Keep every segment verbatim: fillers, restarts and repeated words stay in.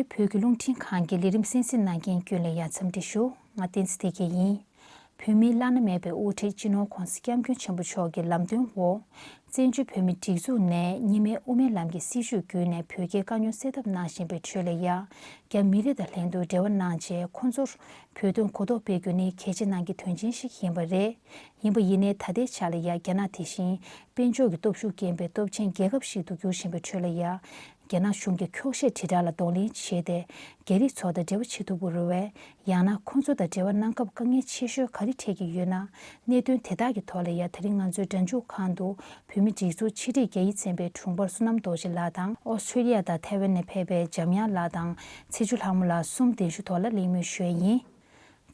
བོད་ཀྱི་རླུང་འཕྲིན་ཁང་གི་ལས་རིམ་གསན་གཟིགས་གནང་མཁན་ཀུན་ལ་ཡ་འཚམས་འདྲི་ཞུ། ང་བསྟན་འཛིན་བདེ་སྐྱིད་ཡིན། བོད་མིའི་བླ་ན་མེད་པའི་དབུ་ཁྲིད་སྤྱི་ནོར་༸གོང་ས་༸སྐྱབས་མགོན་ཆེན་པོ་མཆོག་གི་ལམ་སྟོན་འོག་བཙན་བྱོལ་བོད་མིའི་སྒྲིག་འཛུགས་ནས་གཉིས་སྨན་དབུ་མའི་ལམ་གྱི་སྲིད་བྱུས་བརྒྱུད་ནས་བོད་རྒྱའི་དཀའ་རྙོག་སེལ་ཐབས་གནང་བཞིན་པའི་ཁྲོད་ལ་ཡ། རྒྱ་མི་རིགས་དང་ལྷན་དུ་འབྲེལ་བ་གནང་རྗེས་ཁོང་ཚོར་བོད་དོན་གོ་རྟོགས་སྤེལ་རྒྱུ་ནི་གལ་ཆེ་གནང་གི་དོན་ཆེན་ཞིག་ཡིན་པ་རེད། ཡིན་པ་ཡིན་ནའི་ད་ལྟའི་ཆ་ལ་ཡ་རྒྱ་ནག་དེ་བཞིན་དཔལ་འབྱོར་གྱི་སྟོབས་ཤུགས་ལྡན་པའི་སྟོབས་ཆེན་རྒྱལ་ཁབ་ཞིག་ཏུ་འགྱུར་བཞིན་པའི་ཁྲོད་ལ་ཡ། རྒྱ་ནག་གཞུང་གི་འཁྱོག་བཤད་དྲིལ་བསྒྲགས་ལ་གདོང་ལེན་བྱས་ཏེ། རྒྱ་རིགས་ཚོ་དང་འབྲེལ་བ་བྱེད་ཐུབ་ཀྱི་རེད་པས། ཡང་ན་ཁོང་ཚོ་དང་འབྲེལ་བ་གནང་སྐབས་དཀའ་ངལ་ཆེ་ཤོས་ག་རེ་འཕྲད་ཀྱི་ཡོད་ན། གནད་དོན་དེ་དག་གི་ཐོག་ལ་ཡ་དེ་རིང་ང་ཚོའི་སྒྲ་འཇུག་ཁང་དུ་བོད་མི་སྒྲིག་འཛུགས་ཕྱི་དྲིལ་རྒྱ་ཡིག་ཚན་པའི་དྲུང་འཕར་བསོད་ནམས་རྡོ་རྗེ་ལགས་དང་ཨོ་སི་ཁྲུ་ལི་ཡ་དང་ཐའེ་ཝན་ནས་ཕེབས་པའི་འཇམ་དབྱངས་ལགས་དང་ཚེ་བཅུ་ལྷ་མོ་ལགས་གསུམ་གདན་ཞུ་ཐོག་ལ་གླེང་མོལ་ཞུ་ཡས་ཡིན།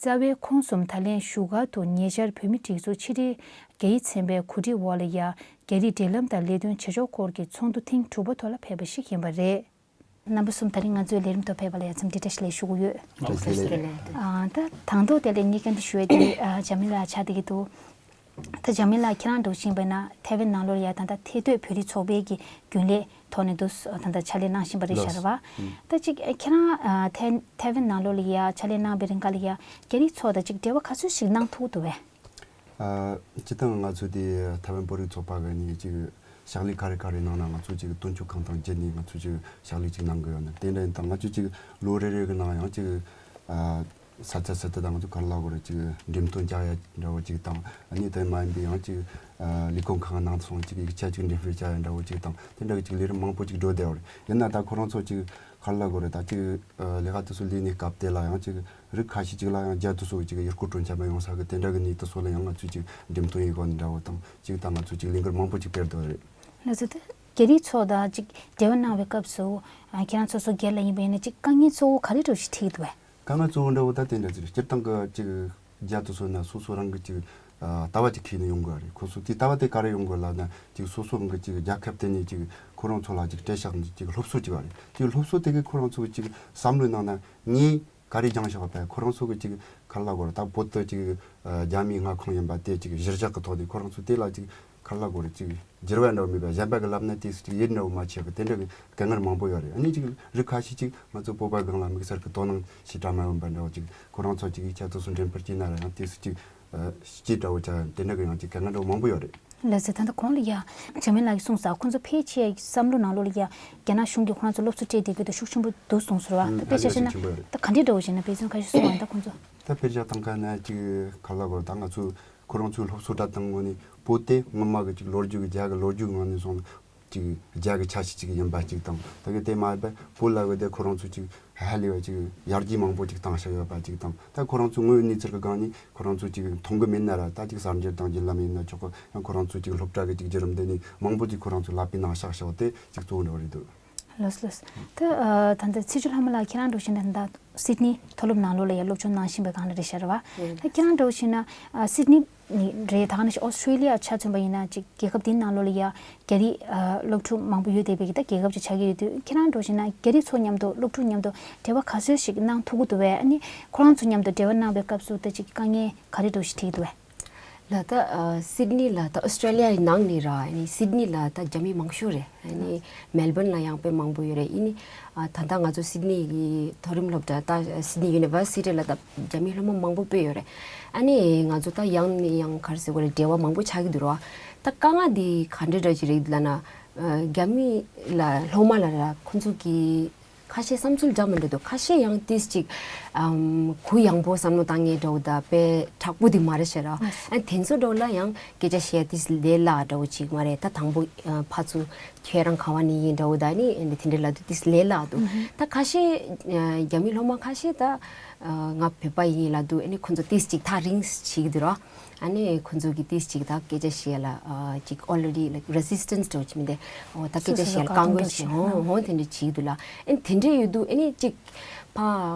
རྩ་བའི་ཁོང་གསུམ་ད་ལན་བཞུགས་སྒར་དུ་ཉེ་ཆར་བོད་མི་སྒྲིག་འཛུགས་ཕྱི་དྲིལ་རྒྱ་ཡིག་ཚན་པའི་གོ་སྒྲིག་འོག་ལ་ཡ་རྒྱ་རིགས་འབྲེལ་ལམ་དང་ལས་དོན་བྱེད་ཕྱོགས་སྐོར་གྱི་ཚོགས་འདུ་ཐེངས་དྲུག་པ་ཐོག་ལ་ཕེབས་པ་ཞིག་ཡིན་པ་རེད། རྣམ་པ་གསུམ་ད་རིང་ང་ཚོའི་ལས་རིམ་ཐོག་ཕེབས་པ་ལ་ཡ་འཚམས་འདྲི་བཀྲ་ཤིས་བདེ་ལེགས་ཞུ་གི་ཡོད། བཀྲ་ཤིས་བདེ་ལེགས། ཨ། ད་དང་ཐོག་དེ་ལ་ངས་བཀའ་འདྲི་ཞུ་ཡས་དེ་ཨ་འཇམ་དབྱངས་ལགས་ཆགས་བསྡད་ཀྱི་འདུག་ད་འཇམ་དབྱངས་ལགས་ཁྱེད་རང་འདྲ་བོ་ཞིག་ཡིན་པ་ན་ཐའེ་ཝན་ནང་ལོགས་ལ་ཡ་ད་ལྟ་ཐེ་སྡོད་བོད་རིགས་ཚོགས་པའི་གི་རྒྱུན་ལས་ཐོག་ནས་འདུག་ད་ལྟ་ཕྱག་ལས་གནང་བཞིན་པ་རེད་ཤག་རེད་པ། ལགས། ད་ཅིག་ཁྱེད་རང་ཨ་ཐའེ་ཐའེ་ཝན་ནང་ལོགས་ལ་ཡ་ཕྱག་ལས་གནང་བའི་རིང་ག་ལ་ཡ་རྒྱ་རིགས་ཚོ་དང་ཅིག་འབྲེལ་བ་ག་ཚོད་ཞིག་གནང་ཐུབ་འདུག་པས། ཨ། སྤྱིར་བཏང་ང་ཚོ་དེ་ཐའེ་ཝན་བོད་རིགས་ཚོགས་པ་གི་ནས་ཅིག་ཕྱག་ལས་ག་རེ་ག་རེ་གནང་ན་ང་ཚོ་ཅིག་དོན་གཅོད་ཁང་དང་བརྒྱུད་ནས་ང་ཚོ་ཅིག་ཕྱག་ལས་ཅིག་གནང་གི་ཡོད་ན། དེ་འདྲ་ཡིན་དང་ང་ཚོ་ཅིག་ལོ་རེ་རེ་གི་ནང་ཡང་ཅིག་ཨ་ས་ཆ་ས་ཆ་དང་ང་ཚོ་ག་རེ་ལབ་དགོས་རེད། ཅིག་འགྲེམས་སྟོན་རྒྱག་ཡ་འདྲ་བོ་ཅིག་དང་། ཨ་ནི་དེ་མ་ཡིན་པའི་ཡང་ཅིག་ཨ་ལས་ཁུངས་ཁག་ནང་སོང་ཅིག་ཡིག་ཆ་ཅིག་འགྲེམས་སྤེལ་བྱ་ཡ་འདྲ་བོ་ཅིག་དང་། དེ་འདྲ་གི་ཅིག་ལས་རིམ་མང་པོ་ཅིག་འགྲོ་བསྡད་ཡོད་རེད། ཡིན་ན་ད་ཁོ་རང་ཚོ་ཅིག་ག་རེ་ལབ་དགོས་རེད། ད་ཅིག་ཨ་ལས་ཀ་དེ་ཚོ་ལས་ནས་སྐབས་དེ་ལ་ཡང་ཅིག་རིགས་ཁ་ཤས་ཅིག་ལ་ཡང་རྒྱ་དེ་ཚོ་ཅིག་ཡུལ་སྐོར་སྤྲོ་འཆམ་ཡོང་ས་གི་དེ་འདྲ་གི་གནས་དེ་ཚོ་ལ་ཡང་ང་ཚོས་ཅིག་འགྲེམས་སྟོན་ཡེད་དགོས་འདྲ་བོ་དང་། ཅིག་ད་ང་ཚོས་ཅིག་ལས་འགུལ་མང་པོ་ཅིག་སྤེལ་འདུག་རེད། ལགས་སོ། ད་རྒྱ་རིགས་ཚོ་དང་ཅིག་འབྲེལ་བ་གནང་བའི་སྐབས་སུ་ཨ་ཁྱེད་རང་ཚོ་སོ་སྒེར་ལ་ཡིན་པ་ཡིན་ན་ཅིག་དཀའ་ངལ་གཙོ་བོ་ག་རེ་འདྲ་བོ་ཞིག་འཕྲད་ཀྱི་འདུག་པས། དཀའ་ངལ་གཙོ་བོ་འདྲ་བོ་ད་དེ་འདྲ་ཅིག་རེད། སྤྱིར་བཏང་གི་ཅིག་རྒྱ་དེ་ཚོ་ན་སོ་སོ་རང་གི་ཅིག་ཨ་ལྟ་བ་ཅིག་ཁྱེར་ནས་ཡོང་དགོས་རེད། ཁོ་ཚོ་དེ་ལྟ་བ་དེ་ག་རེ་ཡོང་དགོས་ལབ་ན་ཅིག་སོ་སོ་གི་ཅིག་རྒྱལ་ཁབ་དེ་ནས་ཅིག་ཁོ་རང་ཚོ་ལ་ཅིག་སྤྲད་བཞག་ནས་ཅིག་སློབ་གསོ་ཅིག་རེད། ཅིག་སློབ་གསོ་དེ་གི་ཁོ་རང་ཚོ་གི་ཅིག་བསམ་བློའི་ནང་ན་ངས་ག་རེ་སྦྱངས་བཞག་པས། ཁོ་རང་ཚོ་གི་ཅིག་ག་རེ་ལབ་དགོས་རེད། ད་བོད་དུ་ཅིག་ཨ་རྒྱ་མིའི་མངའ་ཁོངས་ཡིན་པ་དེ་ཅིག་གཞིར་བཞག་གི་ཐོག་ནས་ཁོ་རང་ཚོ་དེ་ལ་ཅིག་ག་རེ་ལབ་དགོས་རེད། ཅིག་འགྱུར་བ་འདྲ་བོ་མེད་པ། གཞན་པ་གི་ལབ་ན་དེ་སུ་ཅིག་ཡིད་འདྲ་བོ་མ་ཆེས་པ་དེ་འདྲ་གི་དཀའ་ངལ་མང་པོ་ཡོད་རེད། ཨ་ནི་ཅིག་རིགས་ཁ་ཤས་ཅིག་ང་ཚོ་བོད་པ་སྒང་ལ་དམིགས་བསལ་གི་དོ་སྣང་ཞེ་དྲག་མ་ཡོང་པ་འདྲ་བོ། ཅིག་ཁོ་རང་ཚོ་ཅིག་ཡིག་ཆ་དེ་ཚོ་འགྲེམས་སྤེལ་བྱས་ན་ར་ཡང་དེ་སུ་ཅིག་ཨ་སྐྱིད་འདྲ་བོ་ཆགས་དེ་འདྲ་གི་ཡང་ཅིག་དཀའ་ངལ་འདྲ་བོ་མང་པོ་ཡོད་རེད། ལགས་སོ། ད་ལྟ་གོང་ལ་ཡ་འཇམ་དབྱངས་ལགས་ཀྱིས་གསུངས་ས་ཁོང་ཚོ་ཕལ་ཆེར་བསམ་བློ་ནང་ལོགས་ལ་ཡ་རྒྱ་ནག་གཞུང་གིས་ཁོ་རང་ཚོ་སློབ་གསོ་སྤྲད་བསྡད་རྒྱུ་དེ་ཤུགས་ཆེན་པོ་འདུག་གསུངས་སོང་ར། ཨ་ད་དཔེ་ཆ་བཞག་ན་ད་ག་འདྲས་འདྲ་བོ་ཞིག་ན་དཔེ་མཚོན་ཁ་ཤས་གསུངས་པ་ཡིན་ད་ཁོང་ཚོ། ད་དཔེ་ཆ་བཏང་ཁ་ན་ཅིག་ག་རེ་ལབ་དགོས་རེད། ད་ང་ཚོ་ཁོ་རང་ཚོའི་སློབ་གསོ་སྤྲད་སྟངས་ངོས་ནས་བོད་དེ་སྔོན་མ་གི་ཅིག་ལོ་རྒྱུས་ཀྱི་རྒྱ་གི་ལོ་རྒྱུས་ངོས་ནས་སོང་ཅིག་རྒྱ་གི་ཆ་ཤས་ཅིག་ཡིན་པ་ཅིག་དང་། ད་གི་དེ་མ་ཡིན་པ་བོད་ལ་གི་དེ་ཁོ་རང་ཚོ་ཅིག་ཧ་ལས་པ་ཅིག་ཡར་རྒྱས་མང་པོ་ཅིག་བཏང་བཞག་ཡོད་པ་ཅིག་དང་། ད་ཁོ་རང་ཚོ་དངོས་ཡོད་གནས་ཚུལ་གི་སྒང་ནས་ཁོ་རང་ཚོ་ཅིག་མཐོང་གི་མེད་ན་ར། ད་ཅིག་གསར་འགྱུར་དང་བརྒྱུད་ལམ་ཡིན་ན་ཆོག་གི། ཡང་ཁོ་རང་ཚོ་ཅིག་སློབ་གྲྭ་གི་ཅིག་བརྒྱུད་རིམ་དེ་ནས་མང་པོ་ཅིག་ཁོ་རང་ཚོ་ལག་པའི་ནང་བཞག་བཞག་དེ་ཅིག་གཙོ་བོ་འདྲ་བོ་རེད་འདུག་ལགས་ལགས། ད་ཨ་ད་ལྟ་ཚེ་བཅུ་ལྷ་མོ་ལགས་ཁྱེད་རང་འདྲ་བོ་ཞིག་ན་ད་སིད་ནི་མཐོ་སློབ་ནང་ལོགས་ལ་ཡང་སློབ་སྦྱོང་གནང་བཞིན་པའི་སྒང་ལ་རེད་ཤག་རེད་བ། ད་ཁྱེད་རང་འདྲ་བོ་ཞིག་ན་ཨ་སིད་ནི་ནི་རེད། ད་ག་ནང་བཞིན་ཨོ་སི་ཁྲུ་ལི་ཡ་ཆ་མཚོན་པ་ཡིན་ན་ཅིག་རྒྱལ་ཁབ་འདིའི་ནང་ལོགས་ལ་ཡ་རྒྱ་རིགས་ཨ་སློབ་ཕྲུག་མང་པོ་ཡོད་བསྡད་པའི་གི་ད་རྒྱལ་ཁབ་ཅིག་ཆགས་ཀྱི་ཡོད་དུས་ཁྱེད་རང་འདྲ་བོ་ཞིག་ན་རྒྱ་རིགས་ཚོ་མཉམ་དུ་སློབ་ཕྲུག་མཉམ་དུ་འབྲེལ་བ་ག་ཚོད་ཞིག་གནང་ཐུབ་ཀྱི་འདུག་བས། ཨ་ནི་ཁོ་རང་ཚོ་མཉམ་དུ་འབྲེལ་བ་གནང་བའི་སྐབས་སུ་ད་ཅིག་དཀའ་ངལ་ག་རེ་འདྲ་བོ་ཞིག་འཕྲད་ཀྱི་འདུག་བས། ལ་ད་ཨ་སིད་ནི་ལ་ད་ཨོ་སི་ཀྲོ་ལི་ཡའི་ནང་ནས་ར། ཨ་ནི་སིད་ནི་ལ་ད་རྒྱ་མི་མང་ཤོས་རེད། ཨ་ནི་མེལ་བོན་ལ་ཡང་དཔེ་མང་པོ་ཡོད་རེད། ཨ་ནི་ཨ་ད་ལྟ་ང་ཚོ་སིད་ནི་གི་མཐོ་རིམ་སློབ་གྲྭ་ད་སིད་ནི་ཡུ་ནི་ཝར་སི་ཊི་ལ་ད་རྒྱ་མི་སློབ་མ་མང་པོ་དཔེ་ཡོད་རེད། ཨ་ནི་ང་ཚོ་ད་ཡང་ནས་ཡང་ག་རེ་ཟེར་དགོས་རེད། འབྲེལ་བ་མང་པོ་ཆགས་ཀྱི་འདུག་ར། ད་དཀའ་ངལ་འདི་ག་འདྲ་འདྲ་ཅིག་རེད་ལབ་ན། ཨ་རྒྱ་མི་ལ་སློབ་མ་ལ་ར་ཁོང་ཚོ་གི་ཁ་ཤས་བསམ་ཚུལ་འདྲ་མི་འདྲ་འདུག་ཁ་ཤས་ཡང་ཏིས་ཅིག་ཨམ་གུ་ཡངས་པོ་བསམ་བློ་བཏང་མཁན་འདྲ་བོ་དང་དཔེ་དྲག་པོ་དེ་མ་རེད་ཤག་ར། ཨ་དེ་ཚོ་འདྲ་བོ་ལ་ཡང་སྐད་ཆ་བཤད་ཏིས་ལས་སླ་འདྲ་བོ་ཅིག་མ་རེད། ད་དང་པོ་ཨ་ཕར་ཚུར་ཁྱེད་རང་ག་བ་ནས་ཡིན་འདྲ་བོ་དང་ནི་དེ་འདྲ་ལབ་དུས་ཏིས་ལས་སླ་འདུག་ད་ཁ་ཤས་ཨ་རྒྱ་མི་སློབ་མ་ཁ་ཤས་ད་ཨ་ང་བོད་པ་ཡིན་ལབ་དུས་ཨ་ནི་ཁོ་ཚོ་ཏིས་ཅིག་ཐག་རིང་བྱེད་ཀྱི་འདུག་ར། ཨ་ནི་ཁོ་ཚོ་གིས་ཏིས་ཅིག་ད་སྐད་ཆ་བཤད་ལ་ཨ་ཅིག་already like resistance འདྲ་བོ་ཅིག་མིན་ཏེ། འོ་ད་སྐད་ཆ་བཤད་ལ་བཀག་འགོག་བྱེད། འོ་འོ་དེ་འདྲ་བྱེད་ཀྱི་འདུག་ལ། ཨ་ནི་དེ་འདྲ་ཡོད་དུས་ཨ་ནི་ཅིག་ཕ་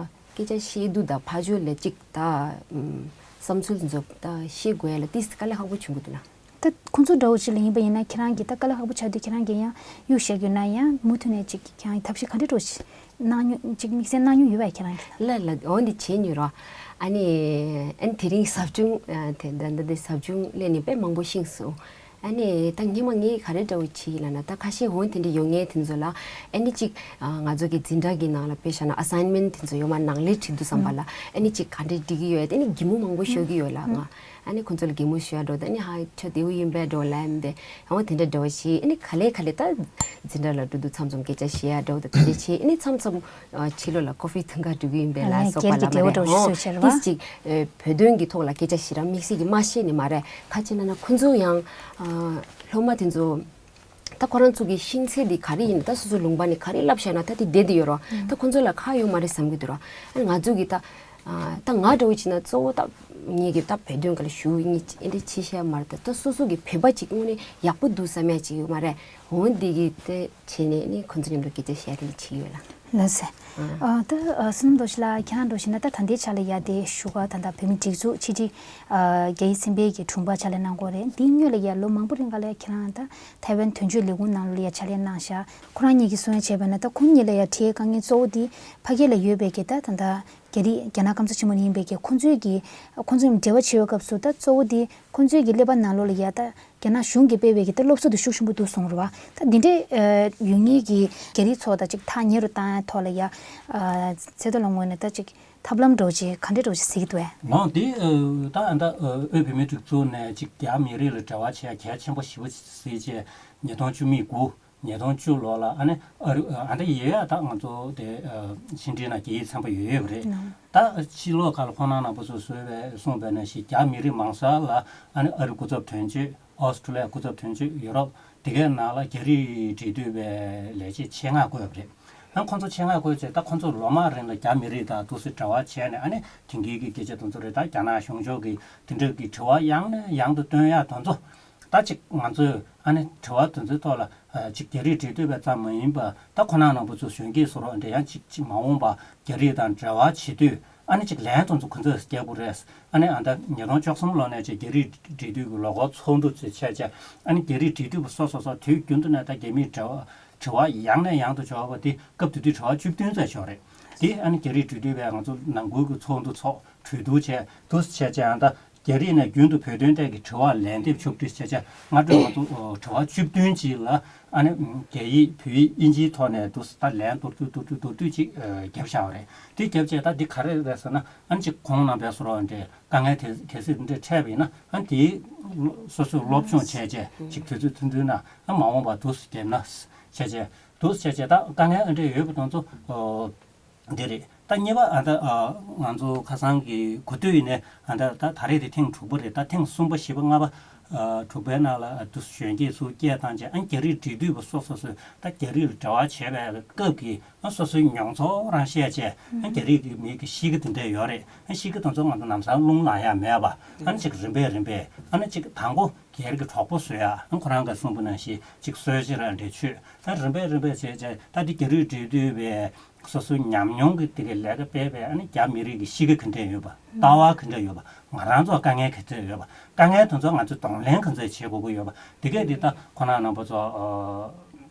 སྐད་ཆ་བཤད་དུས་ད་ཕ་ཇོ་ལ་ཅིག་ད་ཨམ་བསམ་ཚུལ་འཛོམས་ད་བཤད་དགོས་ལ་ཏིས་དཀའ་ལས་ཁག་པོ་བྱུང་གི་འདུག་ལ། ད་ཁོང་ཚོ་འདྲ་བོ་ཅིག་ལ་ཡིན་པ་ཡིན་ན་ཁྱེད་རང་གིས་ད་དཀའ་ལས་ཁག་པོ་ཆགས་དུས་ཁྱེད་རང་གིས་ཡང་གཡུག་བཞག་ཡོད་ན་ཡང་མུ་མཐུད་ནས་ཅིག་ཁྱེད་རང་གིས་ཐབས་ཤེས་ག་འདྲ་འདྲ་བོ་ཞིག་གནང་མྱོང་ཅིག་དམིགས་བསལ་གནང་མྱོང་ཡོད་པས་ཁྱེད་རང་གིས། ལ་ལ་འོ་འདི་བྱས་མྱོང་ར། ཨ་ནི་ཨ་ནི་དེ་རིང་ཟབ་སྦྱོང་ཨ་དེ་ད་ད་དེ་ཟབ་སྦྱོང་སླེབས་ནས་དཔེ་མང་པོ་ཤེས་སོང་། ཨ་ནི་ད་སྔོན་མ་ངས་ག་རེ་འདྲ་བོ་བྱས་ཡིན་ལབ་ན། ད་ཁ་ཤས་འོ་དེ་འདྲ་ཡོད་མཁན་དེ་ཚོ་ལ་ཨ་ནི་ཅིག་ང་ཚོ་གི་འཛིན་གྲྭ་གི་ནང་ལ་དཔེ་བཞག་ན་ཨ་སའིན་མེན་ཊི་དེ་ཚོ་ཡོད་མ། ནང་ལས་བྲིས་དུས་ཙམ་པ་ལ་ཨ་ནི་ཅིག་ག་འདྲ་འབྲི་གི་ཡོད། ཨ་ནི་གད་མོ་མང་པོ་ཤོར་གི་ཡོད་ལ། ང་ཨ་ནི་ཁོང་ཚོ་ལ་གད་མོ་ཤོར་ཡ་འདྲ་བོ་དང་། ཨ་ནི་ཧ་ཆ་བདེ་བོ་ཡིན་པས་འདྲ་བོ་ལབ་ཡ་མིན་པས། འོ་དེ་འདྲ་འདྲ་བོ་བྱས། ཨ་ནི་ག་ལེ་ག་ལེ་ད་འཛིན་གྲྭ་ལ་འགྲོ་དུས་མཚམས་མཚམས་སྐད་ཆ་བཤད་ཡ་འདྲ་བོ་དང་དེ་འདྲ་བྱས། ཨ་ནི་མཚམས་མཚམས་ཕྱི་ལོགས་ལ་ཀོ་ཧྥི་འཐུང་ག་འགྲོ་གི་ཡིན་པས་ལབ་སོགས་པ་ལབ་མ་རེད། འོ་ཏིས་ཅིག་བོད་དོན་གྱི་ཐོག་ལ་སྐད་ཆ་ཞེ་དྲག་དམིགས་བསལ་གྱི་མ་བཤད་ནི་མ་རེད། ག་ཅི་ན་ན་ཁོང་ཚོ་ཡང་སློབ་མ་དེ་ཚོ་ད་ཁོ་རང་ཚོ་གི་ཤེས་ཚད་དེ་ག་རེ་ཡིན། ད་སོ་སོའི་ལུང་པ་ནས་ག་རེ་བསླབས་བཞག་ན་ད་དེ་བསྡད་དེ་ཡོད་རེད། ད་ཁོང་ཚོ་ལ་ཁག་ཡོད་མ་རེད་བསམ་གྱི་འདུག་ར། ང་ཚོ་གི་ད་ད་ང་འདྲ་བོ་བྱས་ན་གཙོ་བོ་ད་ངེད་ཀྱི་ད་བོད་དོན་སྒང་ལ་ཞུ་ཡིན་ཨེ་འདྲ་བྱེད་ཤེས་མ་རེད། ད་ད་སོ་སོ་གི་བོད་པ་ཅིག་དངོས་གནས་ཡག་པོ་འདུག་བསམ་ཡ་ཅིག་ཡོད་མ་རེད། འོ་འདི་གི་དེ་བྱས་ནས་ནི་ཁོང་ཚོ་མཉམ་དུ་སྐད་ཆ་བཤད་དེ་འདྲ་བྱེད་ཀྱི་ཡོད་ལ། ལགས་སེ། ཨ། ཨ་ད་ཨ་བསོད་ནམས་རྡོ་རྗེ་ལགས། ཁྱེད་རང་འདྲ་བོ་བྱས་ན་ད་ད་ལྟའི་ཆ་ལ་ཡ་དེ་བཞུགས་སྒར་ད་ལྟ་བོད་མི་སྒྲིག་འཛུགས་ཕྱི་དྲིལ་ཨ་རྒྱ་ཡིག་ཚན་པའི་གི་དྲུང་འཕར་ཕྱག་ལས་གནང་གི་ཡོད་རེད། འདིའི་སྔོན་ལ་ཡ་ལོ་མང་པོ་རིང་ག་ལ་ཡ་ཁྱེད་རང་ད་ཐའེ་ཝན་དོན་གཅོད་ལས་ཁུངས་ནང་ལ་ཡ་ཕྱག་ལས་གནང་ཤག་ཁོ་རང་གཉིས་ཀྱིས་གསུང་ཡ་བྱས་པ་ན་ད་ཁོང་གཉིས་ལ་ཡ་འཕྲད་དཀའ་ངལ་གཙོ་བོ་དེ་ཕ་གི་ལ་ཡོད་པའི་གི་ད་ད་ལྟ་རྒྱ་རིགས་རྒྱ་ནག་སྐམ་ས་ཆེན་མོ་ནས་ཡིན་པའི་གི་ཁོང་ཚོའི་གི་ཁོང་ཚོའི་འབྲེལ་བ་བྱེད་པའི་སྐབས་སུ་ད་གཙོ་བོ་དེ་ཁོང་ཚོའི་གི་ཀླད་པ་ནང་ལོགས་ལ་ཡ་ད་རྒྱ་ནག་གཞུང་གིས་སྤེལ་བའི་གི་ད་སློབ་གསོ་དེ་ཤུགས་ཆེན་པོ་འདུག་གསུངས་རེད་བ། ད་འདི་འདྲའི་ཨ་ཡོད་མཁན་གྱི་རྒྱ་རིགས་ཚོ་དང་ཅིག་ཐག་ཉེ་རུ་བཏང་ཡ་ཐོག་ལ་ཡ་ཨ་ཚེ་རྡོ་ལགས་ངོས་ནས་ད་ཅིག་ཐབས་ལམ་འདྲ་བོ་ཅིག་ག་འདྲ་འདྲ་བོ་ཅིག་གཟིགས་ཀྱི་འདུག་གས། ལགས་འདི་ཨ་ད་ཨ་ད་ཨ་དབུས་བོད་མིའི་སྒྲིག་འཛུགས་ནས་ཅིག་རྒྱ་མི་རིགས་ལ་འབྲེལ་བ་བྱེད་ཡ་གལ་ཆེན་པོ་ཞེ་པོ་ཅིག་གཟིགས་བྱས། ཉིས་སྟོང་བཅུ་མེད་དགུ། ཉིས་སྟོང་བཅུ་ལོ་ལ་ཨ་ནི་ཨ་རི་ཨ་ད་ཡོད་ཡ། ད་ང་ཚོ་དེ་ཨ་ཕྱི་འབྲེལ་ནང་རྒྱ་ཡིག་ཚན་པ་ཡོད་ཡོད་པ་རེད། ད་ཕྱི་ལོགས་ཁག་ལ་ཁོང་རྣམ་པ་ཚོས་བཟོས་པའི་གསུངས་པ་ནང་བཞིན་རྒྱ་མི་རིགས་མང་ས་ལ་ཨ་ནི་ཨ་རི་སྐུ་ཚབ་དོན་གཅོད། ཨོ་སི་ཁྲུ་ལི་ཡ་སྐུ་ཚབ་དོན་གཅོད། ཡུ་རོབ་དེ་གའི་ནང་ལ་རྒྱ་རིགས་འབྲེལ་མཐུད་པའི་ལས་བྱེད་ཆེད་མངགས་བསྐོས་པ་རེད། ཨ་ཁོང་ཚོ་ཆེད་མངགས་བསྐོས་བྱས། ད་ཁོང་ཚོ་ལོ་མང་རིང་ལ་རྒྱ་མི་རིགས་དང་འདུག་སེ་འབྲེལ་བ་བྱས་ནས་ཨ་ནི་དེང་གི་གི་སྐད་ཆ་དེ་ཚོ་རེད། ད་རྒྱ་ནག་གཞུང་ཕྱོགས་ཀྱི་དེ་འདྲ་གི་དྲི་བ་ཡང་ནས་ཡང་དུ་བཏོན་ཡ་དེ་ཚོ། ད་ཅིག་ང་ཚོས་ཨ་ནི་དྲི་བ་དེ་ཚོའི་ཐོག་ལ་ཨ་ཅིག་རྒྱ་རིགས་འབྲེལ་མཐུད་པ་ཙམ་མ་ཡིན་པ། ད་ཁོ་རང་རྣམ་པ་ཚོ་གཞོན་སྐྱེས་ཚོ་རོགས་འདྲ་ཡང་ཅིག་ཅིག་མ་འོངས་པ་རྒྱ་རིགས་དང་འབྲེལ་བ་བྱེད་དུས་ཨ་ནི་ཅིག་ལན་དེ་ཚོ་ཁོ་ཚོས་རྒྱག་དགོས་རེད། ཨ་ནི་ཨ་ད་ཉིས་སྟོང་བཅུ་གསུམ་ལོ་ནས་ཅིག་རྒྱ་རིགས་འབྲེལ་མཐུད་ཀྱི་ལོ་འཁོར་ཚོགས་འདུ་ཚོ་བྱས་བྱས། ཨ་ནི་རྒྱ་རིགས་འབྲེལ་མཐུད་པ་སོ་སོ་སོ་དུས་རྒྱུན་དུ་ནས་ད་རྒྱ་མིའི་འབྲེལ་བ་དྲི་བ་ཡང་ནས་ཡང་དུ་འབྱོར་བ་དེ་སྐབས་དེ་དུས་དྲི་བ་བཅུ་བདུན་ཙམ་ཤོར་རེད། དེ་ཨ་ནི་རྒྱ་རིགས་འབྲེལ་མཐུད་པས་ང་ཚོ་ནང་ཁུལ་གྱི་ཚོགས་འདུ་ཚོགས། གྲོས་བསྡུར་བྱས། འདུག་སེ་བྱས་བྱས། ཨ་ད་རྒྱ་རིགས་ནས་རྒྱུན་དུ་བོད་དོན་ཐད་ཀྱི་དྲི་བ་ལན་འདེབས་ཕྱོགས་བསྒྲིགས་བྱས་བྱས། སྔ་དྲོ་ང་ཚོ་ཨོ་དྲི་བ་བཅུ་བདུན་ཅིག་ལ་ཨ་ནི་རྒྱ་ཡིག་བོད་ཡིག་དབྱིན་ཇིའི་ཐོག་ནས་འདུག་སེ་ད་ལན་མདོར་བསྡུས་མདོར་བསྡུས་མདོར་བསྡུས་ཅིག་ཨ་བརྒྱབ་བཞག་པ་རེད། དེ་བརྒྱབ་བྱས་ད་འདི་ག་རེ་རེད་ཟེར་ན། ཨ་ནི་ཅིག་ཁོང་རྣམ་པས་སོ་རོགས་འདྲ་དཀའ་ངལ་དེ་གལ་སྲིད་འདི་འདྲ་འཕྲད་པ་ཡིན་ན། ཨ་ནི་དེ་སོ་སོས་སློབ་སྦྱོང་བྱས་བྱས་ཅིག་དུས་ཚོད་ཐུང་ཐུང་ནང་ཨ་མ་འོངས་པར་འདུག་སེ་བརྒྱབ་ན་བྱས་བྱས། འདུག་སེ་བྱས་བྱས་ད་དཀའ་ངལ་ཨ་འདྲ་ཡོད་པ་དེ་ཚོ་ཨོ། འདི་རེད། ད་གཉིས་པ་ཨ་ད་ཨ་ང་ཚོ་ཁ་སང་གི་གོ་ཐོས་ཡིན་ནའི་ཨ་ད་ད་ད་རེས་དེ་ཐེངས་དྲུག་པ་རེད། ད་ཐེངས་གསུམ་པ་བཞི་པ་ལྔ་པ་ཨ་དྲུག་པའི་ནང་ལ་ཨ་དུ་གཞོན་སྐྱེས་ཚོ་སྐད་བཏང་བྱས། ཨ་རྒྱ་རིགས་འབྲེལ་མཐུད་པ་སོ་སོ་སོས་ད་རྒྱ་རིགས་ལ་འབྲེལ་བ་བྱས་པའི་སྐབས་ཀྱི་ཨ་སོ་སོའི་མྱོང་ཚོར་རང་བཤད་བྱས། ཨ་རྒྱ་རིགས་ཀྱི་མི་གི་གཤིས་ཀ་དེ་འདྲ་ཡོད་རེད། ཨ་གཤིས་ཀ་དེ་ཚོ་ང་ཚོ་ལམ་སང་རླུང་ལངས་ཡ་མེད་པ། ཨ་ཅིག་རིམ་པས་རིམ་པས་ཨ་ཅིག་དང་པོ་སྒེར་གྱི་གྲོགས་པོ་བཟོ་ཡ། ཨ་ཁོ་རང་གིས་གསུངས་པ་ནང་བཞིན་ཅིག་གསོལ་ཇ་ར་འདྲ་མཆོད། ཨ་རིམ་པས་རིམ་པས་བྱས་བྱས་ད་འདི་རྒྱ་རིགས་འབྲེལ་མཐུད་པའི་སོ་སོའི་ཉམས་མྱོང་གི་དེ་གའི་ལས་ཀ་སྤེལ་བའི་ཨ་ནི་རྒྱ་མི་རིགས་ཀྱི་གཤིས་ཀ་ག་འདྲས་ཡོད་པ། ལྟ་བ་ག་འདྲས་ཡོད་པ། ང་རང་ཚོ་དཀའ་ངལ་ག་འདྲས་ཡོད་པ། དཀའ་ངལ་དེ་ཚོ་ང་ཚོས་གདོང་ལེན་ག་འདྲས་བྱེད་དགོས་ཀྱི་ཡོད་པ། དེ་གས་དེ་ད་ཁོ་རང་རྣམ་པ་ཚོ་ཨ་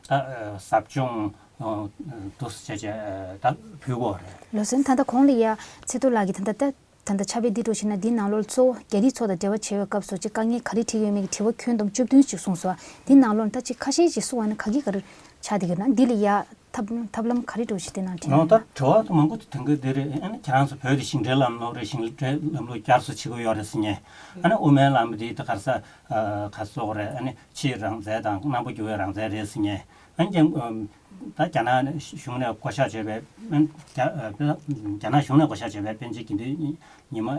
ད་ཨ་ཟབ་སྦྱོང་ཨ་འདུག་སེ་བྱས་བྱས་ད་ཕུལ་དགོས་རེད། ལགས་སོ། ད་ལྟ་གོང་ལ་ཡ་ཚེ་རྡོར་ལགས་ཀྱིས་ད་ལྟ་ད་ད་ལྟ་ཕྱག་དཔེ་འདི་འདྲ་བྱས་ན་འདིའི་ནང་ལོགས་ལ་གཙོ་བོ་རྒྱ་རིགས་ཚོ་དང་འབྲེལ་བ་བྱེད་པའི་སྐབས་སུ་ཅིག་དཀའ་ངལ་ག་རེ་འཕྲད་ཀྱི་ཡོད་མེད་ཀྱི་དྲི་བ་ཁྱོན་བསྡོམས་བཅུ་བདུན་ཅིག་གསུངས་སོང་། འདིའི་ནང་ལོགས་ལ་ད་ཅིག་ཁ་ཤས་ཅིག་གསུང་བ་ན་ག་གི་ག་རེ་ཆགས་བསྡད་ཀྱི་ན། འདི་ལ་ཡ་ཐབས་ཐབས་ལམ་ག་རེ་འདྲ་བོ་ཞིག་དེ་ནང་འདྲེན་ཡོད་ན། ད་དྲི་བ་ད་མང་པོ་དེ་དེང་གི་འདི་རེད། ཨ་ནི་ཁྱེད་རང་ཚོ་བོད་དེ་ཞིང་བྲན་ལམ་ལུགས་རེད། ཞིང་བྲན་ལམ་ལུགས་བསྐྱར་གསོ་བྱེད་དགོས་ཡོད་རེད་ཟེར་མཁན། ཨ་ནི་དབུ་མའི་ལམ་འདི་ད་ག་རེ་ཟེར་ག་རེ་ཟེར་དགོས་རེད། ཨ་ནི་ཕྱིའི་རང་བཙན་དང་རྣམ་པ་འགྱུར་བའི་རང་བཙན་རེད་ཟེར་མཁན། ཨ་ནི་ཀྱང་ད་རྒྱ་ནག་གཞུང་ནས་བསྐོ་བཞག་བྱས་པའི་རྒྱ་རྒྱ་ནག་གཞུང་ནས་བསྐོ་བཞག་བྱས་པའི་པཎ་ཆེན་དགེ་འདུན་ཉི་མ་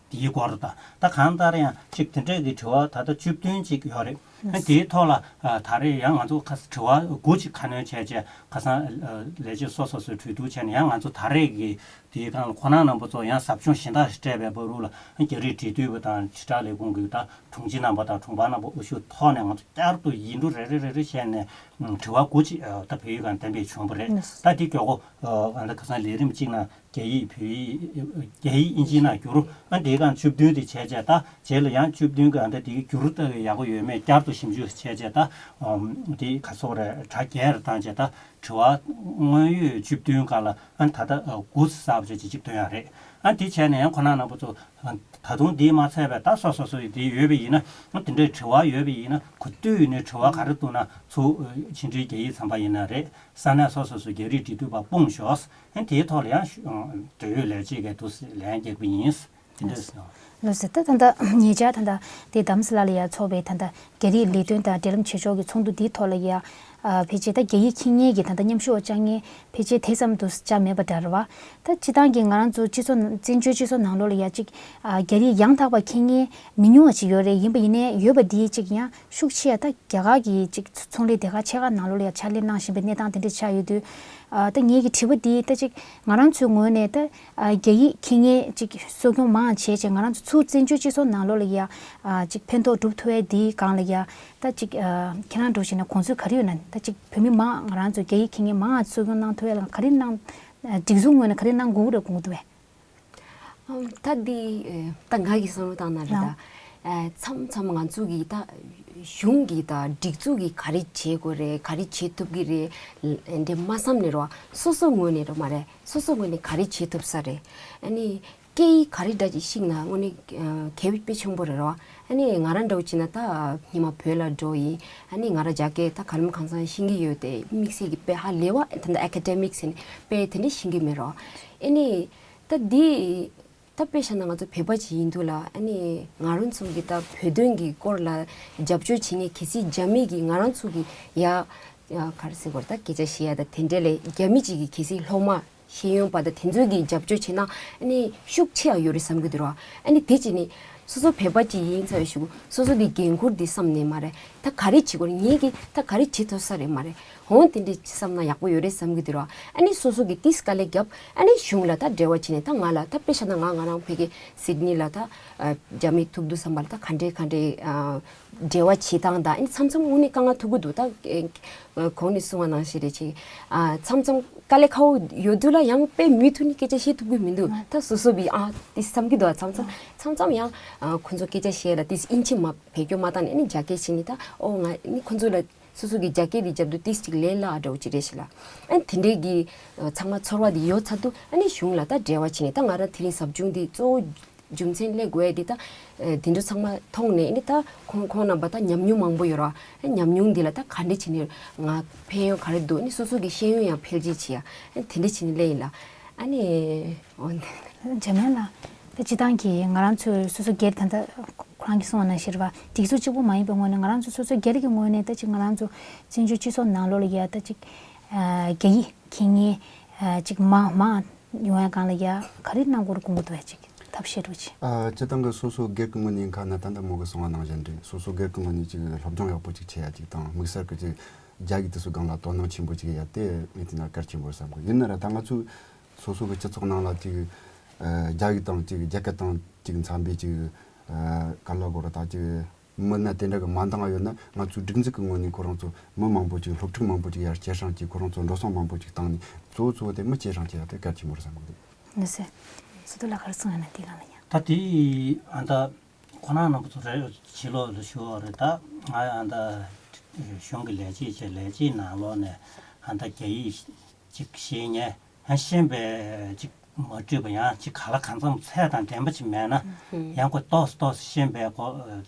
དེའི་སྐོར་དང་། ད་གང་ལྟར་ཡང་ཅིག་དེ་འདྲས་ཀྱི་དྲི་བ་ད་ལྟ་བཅུ་བདུན་ཅིག་ཡོད་རེད། ཨ་དེའི་ཐོག་ལ་ཨ་ད་རེས་ཡང་ང་ཚོ་ཁ་དྲི་བ་དགུ་ཅིག་ཁ་སྣོན་བྱས་བྱས། ཁ་སང་ཨ་ལས་བྱེད་སོ་སོ་སོས་གྲོས་བསྡུར་བྱས་ནས། ཡང་ང་ཚོ་ད་རེས་ཀྱི་དེའི་སྒང་ལ་ཁོང་རྣམ་པ་ཚོ་ཡང་ཟབ་སྦྱོང་གཞན་དག་ཞིག་སྤྲད་པའི་བར་དུ་ལ། ཨ་རྒྱ་རིགས་འབྲེལ་མཐུད་པ་དང་དྲིལ་བསྒྲགས་ལས་ཁུངས་ཀྱི་ད་དྲུང་ཆེ་རྣམ་པ་དང་དྲུང་འཕར་རྣམ་པ་དབུ་བཞུགས་ཐོག་ནས་ང་ཚོ་བསྐྱར་དུ་ཡིག་འབྲུ་རེ་རེ་རེ་རེ་བྱས་ནས་དྲི་བ་དགུ་ཅིག་ཨ་ད་བོད་ཡིག་སྒང་གཏན་འབེབས་བྱུང་བ་རེད། ད་དེ་མགྱོགས་པོ་ཨ་ད་ཁ་སང་ལས་རིམ་གཅིག་ནང་རྒྱ་ཡིག་བོད་ཡིག་རྒྱ་ཡིག་དབྱིན་ཇིའི་ནང་བསྒྱུར། ཨ་དེའི་སྒང་བཅུ་བདུན་དེ་བྱས་བྱས། ད་རྗེས་ལ་ཡང་བཅུ་བདུན་གྱི་ཨ་ད་དེའི་བསྒྱུར་ལྟ་བུ་ཡག་པོ་ཡོད་མེད་བསྐྱར་ ཞིབ་འཇུག་བྱས་རྗེས་ད་དེ་ག་ཚོད་རེད། གྲ་རྒྱས་རུ་བཏང་རྗེས་ད་དྲི་བ་དངོས་ཡོད་བཅུ་བདུན་སྒང་ལ་ཨ་ད་ལྟ་དགུ་གསར་པ་ཅིག་ཅིག་བཏོན་ཡ་རེད། ཨ་དེ་བྱས་ནས་ཡང་ཁོ་ན་རྣམ་པ་ཚོ་ད་དུང་འདི་མ་ཚད་པའི་ད་སོ་སོ་སོ་ཡི་དེ་ཡོད་པ་ཡིན་ན་དེ་འདྲའི་དྲི་བ་ཡོད་པ་ཡིན་ན་གོ་ཐོས་ནས་དྲི་བ་ག་རེ་འདུག་ན་ཚུར་ཕྱི་འབྲེལ་རྒྱ་ཡིག་ཚན་པ་ཡིན་ན་རེད། ས་གནས་སོ་སོ་སོའི་རྒྱ་རིགས་འབྲེལ་མཐུད་པ་སྤུངས་ཞོག་ཨ་དེའི་ཐོག་ལ་ཡང་འབྲེལ་ཡོད་ལས་བྱེད་ཀྱིས་དུ་ལན་རྒྱག་པ་ཡིན། དེ་འདྲ་སོང་། ལགས་སོ། ད་ད་ལྟ་ཉེ་ཆར་ད་ལྟ་དེ་དྷ་རམ་ས་ལ་ལ་ཡ་ཚོགས་པའི་ད་ལྟ་རྒྱ་རིགས་ལས་དོན་དང་འབྲེལ་ལམ་བྱེད་ཕྱོགས་ཀྱི་ཚོགས་འདུ་འདིའི་ཐོག་ལ་ཡ། ཨ་ཕལ་ཆེར་ད་རྒྱ་ཡིག་ཁྱི་ཉལ་གྱི་ད་ལྟ་མཉམ་ཞུགས་བཅར་མཁན་ཕལ་ཆེར་དེ་ཙམ་དུ་བཅར་མེད་པ་འདྲ་རེད་བ། ད་སྤྱི་བཏང་གི་ང་རང་ཚོ་སྤྱི་ཚོགས་བཙན་བྱོལ་སྤྱི་ཚོགས་ནང་ལོགས་ལ་ཡ་གཅིག་ཨ་རྒྱ་རིགས་ཡང་དག་པ་ཁྱི་ཉལ་མི་ཉུང་བ་ཅིག་ཡོད་རེད། ཡིན་པ་ཡིན་ནའི་ཡོད་པ་འདིའི་གཅིག་ཡང་ཤུགས་ཆེ་ད་རྒྱ་གར་གྱི་གཅིག་ཚོང་ལས་སྡེ་ཁག་ཆེ་ཁག་ནང་ལོགས་ལ་ཡ་ཕྱག་ལས་གནང་བཞིན་པའི་གནས་སྟངས་དེ་འདྲ་ཆགས་ཡོད་དུས། ཨ་ད་ངེད་ཀྱི་དྲི་བ་འདི་ད་ཅིག་ང་རང་ཚོའི་ངོས་ནས་ད་ཨ་རྒྱ་ཡིག་ཁྱི་ཉལ་ཅིག་གསོ་སྐྱོང་མང་བྱས་བྱས་ང་རང་ཚོ་ཚུར་བཙན་བྱོལ་སྤྱི་ཚོགས་ནང་ལོགས་ལ་ཡ་ཨ་ཅིག་ཕན་ཐོགས་སྒྲུབ་ཐུབ་ཡ་འདིའི་སྒང་ལ་ཡ་ད་ཅིག་ཨ་ཁྱེད་རང་འགྲོ་བཞིན་ན་དགོངས་ཚུལ་ག་རེ་ཡོད་ན། ད་ཅིག་བོད་མི་མང་ང་རང་ཚོ་རྒྱ་ཡིག་ཁྱི་ཉལ་མང་གསོ་སྐྱོང་གནང་ཐུབ་ཡ་ལ་ག་རེ་གནང་། སྒྲིག་འཛུགས་ངོས་ནས་ག་རེ་གནང་དགོས་རེད་དགོངས་འདུག་བས། ཨམ། ད་འདི་ཨེ་ད་ང་གི་བསམ་བློ་བཏང་ན་རེད་ད། ལགས། ཨེ་མཚམས་མཚམས་ང་ཚོ་གི་ད་གཞུང་གི་ད་སྒྲིག་འཛུགས་ཀྱི་ག་རེ་བྱེད་དགོས་རེད། ག་རེ་བྱེད་ཐུབ་ཀྱི་རེད། འདྲེ་མ་བསམ་ནས་རོ། སོ་སོ་ངོས་ནས་རོ་མ་རེད། སོ་སོ་ངོས་ནས་ག་རེ་བྱེད་ཐུབ་ས་རེད། ཨ་ནི་སྐད་ཡིག་ག་རེ་འདྲ་ཅིག་ཤེས་ན་དངོས་གནས་ཨ་གལ་དཔེ་ཆེན་པོ་རེད་རོ། ཨ་ནི་ང་རང་འདྲ་བོ་བྱས་ན་ད་སྔོན་མ་བོད་ལ་འགྲོ་ཡིན། ཨ་ནི་ང་རང་རྒྱ་སྐད་ད་ག་ལམ་གང་ས་ཤེས་ཀྱི་ཡོད་དེ་དམིགས་བསལ་གྱི་དཔེ་ཧ་ལས་པ་ད་ད་ཨེ་ཀ་ཌེ་མིག་ཟེར་ནས་དཔེ་དེ་འདྲ་ཤེས་ཀྱི་མེད་རོ། ཨ་ནི་ད་འདི། ད་དཔེ་བཞག་ན་ང་ཚོ་བོད་པ་ཅིག་ཡིན་དུས་ལ་ཨ་ནི་ང་རང་ཚོ་གི་ད་བོད་དོན་གྱི་སྐོར་ལ་རྒྱབ་སྐྱོར་བྱེད་མཁན་གལ་སྲིད་རྒྱ་མི་གི་ང་རང་ཚོ་གི་ཡ་ཡ་ག་རེ་ཟེར་དགོས་རེད། ད་སྐད་ཆ་བཤད་ཡ་ད་དེ་འདྲས་ལས་རྒྱ་མི་ཅིག་གི་གལ་སྲིད་སློབ་མ་ཤེས་ཡོན་པ་ད་དེ་ཚོའི་གི་རྒྱབ་སྐྱོར་བྱས་ན་ཨ་ནི་ཤུགས་ཆེ་ཡ་ཡོད་རེད་བསམ་གི་འདུག་ར། ཨ་ནི་དེ་བྱས་ནས་སོ་སོ་བོད་པ་ཅིག་ཡིན་ཚར་བའི་གཞུག་སོ་སོ་གི་འགན་ཁུར་འདི་བསམ་ནས་མ་རེད། ད་ག་རེ་བྱེད་དགོས་རེད། ངེད་ཀྱིས་ད་ག་རེ་བྱེད་ཐུབ་ས་རེད་མ་རེད། འོང་དེ་འདྲ་བསམ་ན་ཡག་པོ་ཡོད་རེད་བསམ་གྱི་འདུག་ར། ཨ་ནི་སོ་སོ་གི་ཏིས་དཀའ་ལས་བརྒྱབ། ཨ་ནི་གཞུང་ལ་ད་འབྲེལ་བ་བྱས་ནས་ད་ང་ལ་ད་དཔེ་བཞག་ན་ང་ང་རང་ཕ་གི་སིད་ནི་ལ་ད་ཨ་རྒྱ་མི་ཐུག་དུས་ཙམ་པ་ལ་ད་ག་འདྲའི་ག་འདྲའི་ཨ་འབྲེལ་བ་བྱེད་སྟངས་དང་ཨ་ནི་མཚམས་མཚམས་དངོས་གནས་དཀའ་ངལ་ཐུག་གི་འདུག་ད་ཨེ་གོང་ནས་གསུངས་པ་ནང་བཞིན་རེད་ཅེ། ཨ་མཚམས་མཚམས་དཀའ་ལས་ཁག་པོ་ཡོད་དུས་ལ་ཡང་དཔེ་མུ་མཐུད་ནས་སྐད་ཆ་བཤད་ཐུབ་ཀྱི་མི་འདུག་ད་སོ་སོ་བི་ཨ་ཏིས་བསམ་གྱི་འདུག་མཚམས་མཚམས་མཚམས་མཚམས་ཡང་ཨ་ཁོ་ཚོ་སྐད་ཆ་བཤད་ལ་ཏིས་ཨིན་ཇི་མ་བེད་སྤྱོད་མ་བཏང་ནས་ཨ་ནི་རྒྱ་སྐད་བྱས་ནས་ད་ཨོ་ང་ནི་ཁོ་ཚོ་ལ་སོ་སོ་གི་རྒྱ་སྐད་འདི་རྒྱབ་དུས་ཏིས་ཅིག་ལས་སླ་འདྲ་བོ་ཅིག་རེད་ཤག་ལ། ཨ་ནི་དེ་འདྲའི་གི་ཚང་མ་ཚོར་བ་འདི་ཡོད་ཚར་དུས་ཨ་ནི་གཞུང་ལ་ད་འབྲེལ་བ་བྱས་ནས་ད་ང་རང་དེ་རིང་ཟབ་སྦྱོང་འདི་གཙོ་བོ་རྒྱུ་མཚན་སླེབས་དགོས་ཡ་འདི་ད་དེ་འདྲ་ཚང་མ་མཐོང་ནས་ཨ་ནི་ད་ཁོང་ཁོང་རྣམ་པ་ད་ཉམས་མྱོང་མང་པོ་ཡོད་ར། ཨ་ཉམས་མྱོང་འདི་ལ་ད་ག་འདྲ་བྱས་ནས་ང་ཕན་ཡོན་ག་རེ་འདུག་ཨ་ནི་སོ་སོ་གི་ཤེས་ཡོན་ཡང་འཕེལ་རྒྱས་བྱེད་ཡ་ཨ་ནི་དེ་འདྲ་བྱས་ནས་སླེབས་ཡིན་ལ། ཨ་ནི་འོ་འདི། འཇམ་དབྱངས་ལགས། ད་སྤྱི་བཏང་གི་ང་རང་ཚོའི་སོ་སོ་སྒེར་ད་ལྟ་ཁོ་རང་གིས་གསུངས་པ་ནང་བཞིན་རེད་བ། སྒྲིག་འཛུགས་གཅིག་པུ་མ་ཡིན་པའི་ངོས་ནས་ང་རང་ཚོ་སོ་སོ་སྒེར་གྱི་ངོས་ནས་ད་ཅིག་ང་རང་ཚོ་བཙན་བྱོལ་སྤྱི་ཚོགས་ནང་ལོགས་ལ་ཡ་ད་ཅིག་ཨ་རྒྱ་ཡིག་ཁྱི་ཉལ་ཨ་ཅིག་མང་མང་ཡོང་ཡ་སྒང་ལ་ཡ་ག་རེ་གནང་དགོས་རེད་དགོངས་ཀྱི་འདུག་བས་ཅིག་ཐབས་ཤེས་རོགས་ཅིག་ཨ་སྤྱི་བཏང་གི་སོ་སོ་སྒེར་གྱི་ངོས་ནས་ཁ་ན་ད་ལྟ་མོ་གི་གསུངས་པ་ནང་བཞིན་རེད། སོ་སོ་སྒེར་གྱི་ངོས་ནས་ཅིག་སློབ་སྦྱོང་ཡག་པོ་ཅིག་བྱེད་ཡ་ཅིག་དང་དམིགས་བསལ་གྱི་ཅིག་རྒྱ་ཡིག་དེ་ཚོ་སྒང་ལ་དོ་སྣང་ཆེན་པོ་ཅིག་ཡ་དེ་ངས་བལྟས་ན་གལ་ཆེན་པོ་རེད་བསམ་གི་ཡིན་ན་ར། ད་ང་ཚོའི་སོ་སོ་གི་སྤྱི་ཚོགས་ནང་ལ་ཅིག་ཨ་རྒྱ་ཡིག་དང་ཅིག་རྒྱ་སྐད་དང་ཅིག་འཚམ་པའི་ཅིག་ཨ་ག་ལ་གོ་ར་ད་ཅིག་མི་སྣ་དེ་འདྲ་གི་མ་འདང་ཡོད་ན་ང་ཚོའི་སྒྲིག་འཛུགས་ཀྱི་ངོས་ནས་ཁོ་རང་ཚོ་མི་མང་པོ་ཅིག་སློབ་ཕྲུག་མང་པོ་ཅིག་ཡར་སྐྱེད་སྲིང་ཅིག་ཁོ་རང་ཚོ་འགྲོ་སོང་མང་པོ་ཅིག་བཏང་ནས་གཙོ་བོ་གཙོ་བོ་དེ་མི་སྐྱེད་སྲིང་བྱེད་ཡ་དེ་གལ་ཆེན་པོ་རེད་བསམ་གི་འདུག་ནི་སེ། སུ་དུ་ལ་གར་སོང་ཡ་ན་དེ་ག་ལ་ཡ། ད་དེ་ཨ་ད་ཁོ་ན་རྣམ་པ་ཚོ་རེ་ཕྱི་ལོགས་ལ་ཞུ་བ་རེད། ད་ང་ཨ་ད་གཞུང་གི་ལས་བྱེད་བྱས་ལས་བྱེད་ནང་ལོགས་ནས་ཨ་ད་རྒྱ་ཡིག་ཅིག་ཤེས་མཁན་ཡང་ཤེས་པའི་ཅིག་མ་འགྲིག་པ་ཡང་ཅིག་ག་ལ་གང་འཚམ་ཚད་དང་ལྡན་པ་ཅིག་མེད་ན་ཡང་ཁོ་ཏོག་ཙམ་ཏོག་ཙམ་ཤེས་པའི་ཁོ་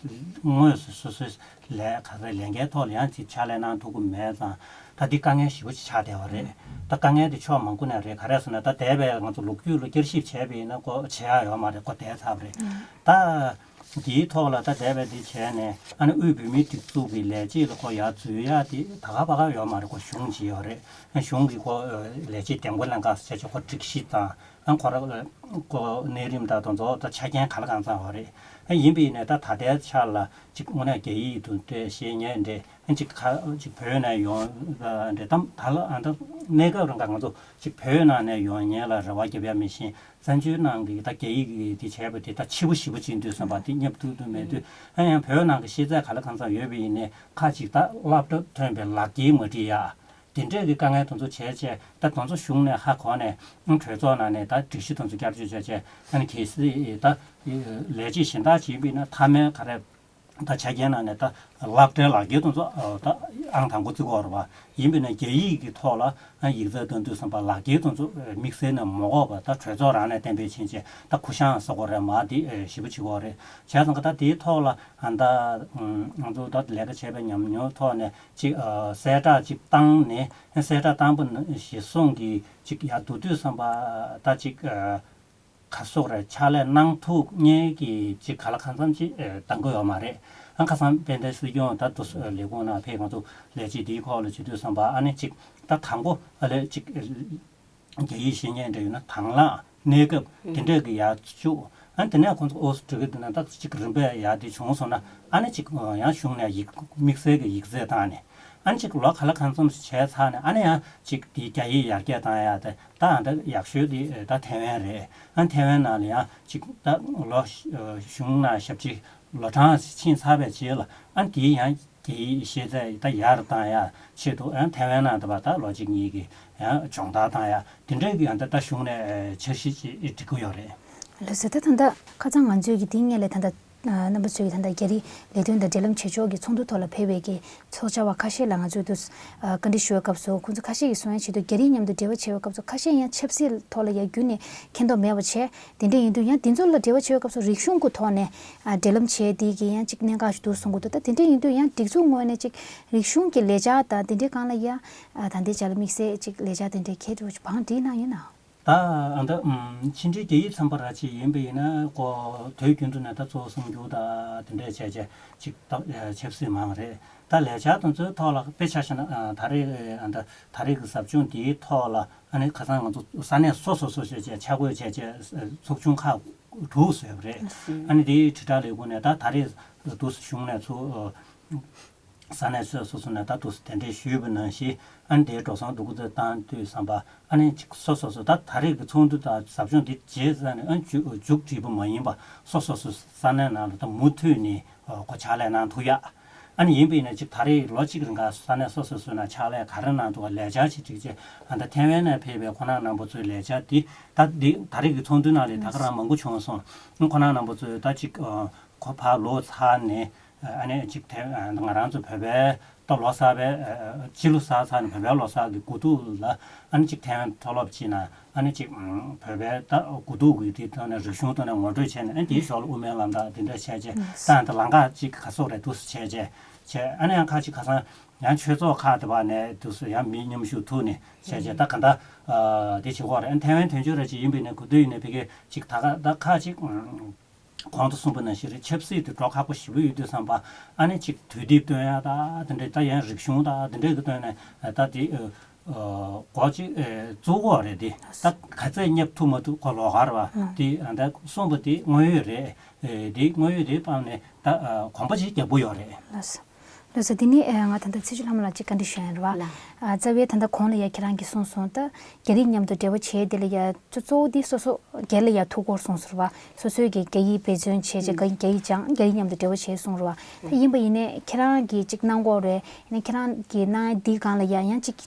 དངོས་སུ་སོ་སོའི་ལས་ག་རེ་ལས་འགན་ཐོག་ལ་ཡང་ཅིག་ཕྱག་ལས་གནང་ཐུབ་ཀྱི་མེད་ཙང་ད་འདི་དཀའ་ངལ་ཞེ་པོ་ཅིག་ཆགས་བསྡད་པ་རེད། ད་དཀའ་ངལ་འདི་ཕྱོགས་མང་པོ་ནས་རེད། ག་རེ་ཟེར་ན་ད་འདས་པའི་ང་ཚོ་ལོ་རྒྱུས་ལ་བསྐྱར་ཞིབ་བྱས་པ་ཡིན་ན་ཁོ་བྱེད་ཡག་ཡོད་མ་རེད། ཁོ་བསྡད་ཚར་བ་རེད་ད། འདིའི་ཐོག་ལ་ད་འདས་པའི་འདི་བྱས་ནས་ཨ་ནི་དབུས་བོད་མིའི་སྒྲིག་འཛུགས་ཀྱི་ལས་བྱེད་ལ་ཁོ་ཡར་འཛུལ་ཡག་དེ་ད་ག་པ་ག་ཡོད་མ་རེད། ཁོ་གཞུང་ཅིག་ཡོད་རེད། ཨ་གཞུང་གི་ཁོ་ལས་བྱེད་འདེམས་བསྐོ་ལྷན་ཁང་ཟེར་བྱས་ཁོ་སྒྲིག་གཞི་དང་ཨ་ཁོ་ར་ཁོ་གནས་རིམ་དང་དེ་ཚོ་ད་ཆ་རྐྱེན་ག་ལ་གང་འཚམ་ཡོད་རེད། ཨ་ཡིན་པ་ཡིན་ནའི་ད་ད་ལྟའི་ཆར་ལ་ཅིག་དངོས་གནས་རྒྱ་ཡིག་དང་འབྲེལ་ཤེས་མཁན་འདྲ་ཨ་ཅིག་ག་ཅིག་བོད་ནས་ཡོང་འདྲ་དམ་ད་ལ་ཨ་ད་གནས་སྐབས་རིང་ག་ང་ཚོ་ཅིག་བོད་ནང་ནས་ཡོང་མཁན་ལ་རེ་བ་རྒྱབ་ཡ་མི་ཤེས། བཙན་བྱོལ་ནང་གི་ད་རྒྱ་ཡིག་གི་དེ་བྱས་པ་དེ་ད་ཕྱི་པོ་ཞེ་པོ་ཅིག་འདུག་བསམ་པ་དེ་སྙབ་ཐུབ་ཐུབ་མེད་དུས་ཨ་ཡང་བོད་ནང་གི་ཤེས་ཚད་ག་ལ་གང་འཚམ་ཡོད་པ་ཡིན་ནའི་ཁ་ཅིག་ད་སློབ་གྲྭ་ཐོན་པའི་ལག་འཁྱེར་མ་སྒྲིག་ཡ་དེ་འདྲས་ཀྱི་དཀའ་ངལ་དེ་ཚོ་བྱས་བྱས་ད་དེ་ཚོ་གཞུང་ནས་ཧ་གོ་ནས་གྲོས་ཚོགས་ནང་ནས་ད་སྒྲིག་གཞི་དེ་ཚོ་བསྐྱར་བཅོས་བྱས་བྱས་ཨ་ནི་གལ་སྲིད་ད་ལས་བྱེད་གཞན་དག་ཅིག་ཡིན་པ་ཡིན་ན་མཐའ་མའི་ག་རེ། ད་ཆ་རྐྱེན་ནང་ནས་ད་སློབ་གྲྭའི་ལག་འཁྱེར་དེ་ཚོ་ད་ཨང་དང་པོ་བརྩི་གི་ཡོད་རེད་པ། ཡིན་པས་ན་རྒྱ་ཡིག་གི་ཐོག་ལ་ཡིག་ཚད་བཏང་དུས་ཙམ་པ་ལག་འཁྱེར་དེ་ཚོ་དམིགས་བསལ་ནས་མ་དགོས་པ་ད་གྲོས་ཚོགས་རང་ནས་གཏན་འབེབས་ཕྱིན་བྱས་ད་གུ་ཤང་ཟེར་གི་ཡོད་རེད་མ། དེ་ཞེ་པོ་བྱེད་ཀྱི་ཡོད་རེད། བྱས་ཙང་ད་དེའི་ཐོག་ལ་ཨ་ད་ང་ཚོ་ད་ལས་ཀ་བྱས་པའི་ཉམས་མྱོང་ཐོག་ནས་ཅིག་གསལ་བསྒྲགས་ཅིག་བཏང་ནས་གསལ་བསྒྲགས་བཏང་པ་ནང་བཞིན་སོང་གི་ཅིག་ཡར་བསྡུ་དུས་ཙམ་པ་ད་ཅིག་ག་སོགས་རེད། ཕྱག་ལས་གནང་ཐུབ་མཁན་གྱི་ཅིག་ག་ལ་གང་འཚམ་ཅིག་ཨེ་གཏང་གི་ཡོད་མ་རེད། ཨ་ཁ་སང་དཔལ་ལྡན་སྲིད་སྐྱོང་ད་དུ་ལས་ཁུངས་ནང་ཕེབས། ང་ཚོ་ལས་བྱེད་འདིའི་ཁོག་ལ་བྱེད་དུས་ཙམ་པ་ཨ་ནི་ཅིག་ད་དང་པོ་ཨ་ལས་ཅིག་རྒྱ་ཡིག་ཤེས་མཁན་འདྲ་ཡོད་ན་དང་བླངས་གནས་སྐབས་དེ་འདྲས་ཀྱི་ཡར་བཅུག་ཨ་ནི་དེ་ནས་ཁོང་ཚོ་ཨོ་སི་འགྲོ་གི་འདུག་ན་ད་ཅིག་རིམ་པས་ཡར་དེ་བྱུང་སོང་ན་ཨ་ནི་ཅིག་ཡང་གཞུང་ནས་ཡིག་དམིགས་བསལ་གྱི་ཡིག་ཚད་བཏང་ནས། ཨ་ནི་ཅིག་ལོ་ག་ལ་གང་འཚམ་བྱས་ཚར་ནས་ཨ་ནི་ཡང་ཅིག་དེའི་རྒྱ་ཡིག་ཡར་རྒྱས་བཏང་ཡ་དེ་ད་ཨ་ད་ཡག་ཤོས་དེ་ད་ཐའེ་ཝན་རེད། ཨ་ནི་ཐའེ་ཝན་ནང་ལ་ཡང་ཅིག་ད་ལོ་གཞུང་ནང་ཞབས་ཕྱི་ལོ་གྲངས་ཕྱིན་ཚར་བའི་རྗེས་ལ་ཨ་ནི་དེའི་ཡང་རྒྱ་ཡིག་ཤེས་ཚད་ད་ཡར་བཏང་ཡ་ཆེད་དུ་ཨ་ནི་ཐའེ་ཝན་ནང་ད་བ་ད་ལོ་གཅིག་གཉིས་ཀྱི་ཡང་སྦྱོང་བརྡར་བཏང་ཡ་དེ་འདྲའི་གི་ཡང་ད་ད་གཞུང་ནས་འཆར་གཞི་ཅིག་སྒྲིག་གི་ཡོད་རེད། ལགས་སོ། ད་ད་ལྟ་ཁ་སང་ང་ཚོས་ཀྱི་དེའི་སྔོན་ལ་ད་ལྟ་རྣམ་པ་ཚོས་ཀྱི་ད་ལྟ་རྒྱ་རིགས་ལས་དོན་དང་འབྲེལ་ལམ་བྱེད་ཕྱོགས་ཀྱི་ཚོགས་འདུ་ཐོག་ལ་ཕེབས་པའི་གི་ཚོགས་བཅར་བ་ཁ་ཤས་ལ་ང་ཚོས་དུ་བཀའ་འདྲི་ཞུ་བའི་སྐབས་སུ་ཁོང་ཚོ་ཁ་ཤས་ཀྱིས་གསུང་ཡ་བྱེད་དུས་རྒྱ་རིགས་མཉམ་དུ་འབྲེལ་བ་བྱེད་པའི་སྐབས་སུ་ཁ་ཤས་ཡང་ཆབ་སྲིད་ཐོག་ལ་ཡ་རྒྱུན་ནས་མཁྱེན་རྟོགས་མེད་པ་བྱས། དེ་འདྲ་ཡིན་དུས་ཡང་དེ་ཚོ་ལ་འབྲེལ་བ་བྱེད་པའི་སྐབས་སུ་རིག་གཞུང་གི་ཐོག་ནས་འབྲེལ་ལམ་བྱས་དེ་གི་ཡང་ཅིག་གནད་འགག་ཞིག་འདུག་གསུང་གི་འདུག་ད་དེ་འདྲ་ཡིན་དུས་ཡང་སྒྲིག་འཛུགས་ངོས་ནས་ཅིག་རིག་གཞུང་གི་ལས་འཆར་དང་དེ་འདྲའི་སྒང་ལ་ཡ་ད་ལྟའི་ཆ་ལ་དམིགས་བསལ་ཅིག་ལས་འཆར་དེ་འདྲའི་གལ་ཆེ་བོ་ཅིག་བང་སྒྲིག་གནང་ཡོད་ན། ད་ཨ་ད་ཕྱི་འབྲེལ་རྒྱ་ཡིག་ཚན་པ་ར་ཅིག་ཡིན་པ་ཡིན་ན་ཀོ་དུས་རྒྱུན་དུ་ནས་ད་གཙོ་བོ་གསར་འགྱུར་དང་དེ་འདྲས་བྱས་བྱས་ཅིག་ད་ཆབ་སྲིད་མང་རེད། ད་ལས་འཆར་དེ་ཚོའི་ཐོག་ལ་དཔེ་ཆ་བཞག་ན་ཨ་ད་རེས་ཨ་ད་ད་རེས་ཀྱི་ཟབ་སྦྱོང་འདིའི་ཐོག་ལ་ཨ་ནི་ཁ་སང་ང་ཚོ་ས་གནས་སོ་སོ་སོ་བྱས་བྱས་ཆ་བགོས་བྱས་བྱས་ཚོགས་ཆུང་ཁག་དྲུག་བཟོས་པ་རེད། ཨ་ནི་དེའི་དྲིལ་བསྒྲགས་ལས་ཁུངས་ནས་ད་ད་རེས་དུ་གཞུང་ནས་ཚུར་ཨ། ས་གནས་སོ་སོ་སོ་ནས་ད་དུ་དེ་འདྲའི་ཞུས་པ་ནང་བཞིན་ཨ་ནི་དེའི་འགྲོ་སོང་སྒྲིག་འཛུགས་བཏང་དུས་ཙམ་པ་ཨ་ནི་ཅིག་སོ་སོ་སོ་ད་ད་རེས་ཀྱི་ཚོགས་འདུ་དང་ཟབ་སྦྱོང་འདི་རྗེས་ཙམ་ནས་ཨ་ནི་མཇུག་མཇུག་སྒྲིལ་པ་མ་ཡིན་པ་སོ་སོ་སོ་ས་གནས་ནང་ལ་ད་མུ་མཐུད་ནས་ཨ་གོ་ཕྱག་ལས་གནང་ཐུབ་ཡ། ཨ་ནི་ཡིན་པ་ཡིན་ན་ཅིག་ད་རེས་ལོ་གཅིག་རིང་ག་ས་གནས་སོ་སོ་སོ་ནས་ཕྱག་ལས་ག་རེ་གནང་འདུག་ག་ལས་འཆར་ཅིག་བསྒྲིགས་རྗེས་ཨ་ད་ཐའེ་ཝན་ནས་ཕེབས་པའི་ཁོང་རྣམ་པ་ཚོའི་ལས་འཆར་འདི་ད་འདི་ད་རེས་ཀྱི་ཚོགས་འདུ་ནང་ལ་ད་ག་རང་མང་པོ་བྱུང་སོང་། ཁོང་རྣམ་པ་ཚོས་ད་ཅིག་ཨ་ཁོ་ཕར་ལོག་ཚར་ནས་ཨ་ནི་ཅིག་དེ་ང་རང་ཚོ་བོད་པའི་ད་ལོ་གསར་པའི་ཨ་ཕྱི་ལོ་གསར་ཚར་ནས་བོད་པའི་ལོ་གསར་གྱི་དགུ་ཐུག་ལ་ཨ་ནི་ཅིག་ཐའེ་ཝན་མཐོ་སློབ་ཅིག་ན་ཨ་ནི་ཅིག་བོད་པའི་ད་དགུ་ཐུག་གི་དེ་ཐོག་ནས་རིག་གཞུང་ཐོག་ནས་ངོ་སྤྲོད་བྱས་ནས་ཨ་ནི་དེའི་ཞོར་ལ་དབུ་མའི་ལམ་ད་དེ་འདྲ་བྱས་བྱས་ད་ད་ལམ་ཁ་ཅིག་ག་སོག་རེད་འདུག་སེ་བྱས་བྱས་བྱས་ཨ་ནི་ཡང་ཁ་ཅིག་ཁ་སང་ཡང་ཆོས་ཚོགས་ཁག་དེ་བ་ནས་འདུག་སེ་ཡང་མི་མཉམ་ཞུགས་ཐུག་ནས་བྱས་བྱས་ད་ག་འདྲ་དེ་བྱེད་དགོས་རེད། ཨ་ནི་ཐའེ་ཝན་དོན་གཅོད་ར་ཅིག་ཡིན་པ་ཡིན་ན་ག་དུས་ཡིན་ན་ཕ་གི་ཅིག་ད་ག་ད་ཁ་ཅིག་གོང་དུ་གསུངས་པ་ནང་བཞིན་རེད། ཆབ་སྲིད་དེ་འགྲོ་ཁག་པོ་ཞེ་པོ་ཡོད་དུས་ཙམ་པ་ཨ་ནི་ཅིག་དུས་དེབ་སྟོན་ཡ་ད་དེ་འདྲས་ད་ཡང་རིག་གཞུང་ད་དེ་འདྲས་ཀྱི་སྟོན་ནས་ད་དེ་སྒོ་ཅིག་བཙུགས་དགོས་རེད། དེ་ད་ག་ཚད་བསྙབ་ཐུབ་མ་ཐུབ་ཁོ་ལོགས་ཀ་རེད་བ། དེ་ད་གསུངས་པ་དེ་དངོས་ཡོད་རེད། དེ་དངོས་ཡོད་དེ་སྤངས་ནས་ད་གོམ་པ་ཅིག་རྒྱག་དགོས་ཡོད་རེད། ལགས་སོ། དེ་ནས་ང་ད་ལྟ་ཚེ་ཆུ་ལྷ་མོ་ལགས་ཅིག་བཀའ་འདྲི་ཞུ་ཡ་རེད་བ། ལགས། རྩ་བའི་ད་ལྟ་གོང་ལ་ཡ་ཁྱེད་རང་གིས་གསུངས་སོང་ད། རྒྱ་རིགས་མཉམ་དུ་འབྲེལ་བ་བྱས་དེ་ལ་ཡ་གཙོ་གཙོ་བོ་འདི་སོ་སོ་སྒེར་ལ་ཡ་ཐུག་སྐོར་གསུངས་སོང་རེད་བ། སོ་སོའི་གི་རྒྱ་ཡིག་འབད་བརྩོན་བྱས་བྱས་རྒྱ་རྒྱ་ཡིག་སྦྱངས་རྒྱ་རིགས་མཉམ་དུ་འབྲེལ་བ་བྱས་གསུངས་རེད་བ། ད་ཡིན་པ་ཡིན་ནའི་ཁྱེད་རང་གིས་ཅིག་གནང་སྐོར་རེད། ཡིན་ནའི་ཁྱེད་རང་གིས་གནང་ཡ་འདི་སྒང་ལ་ཡ་ཡང་ཅིག་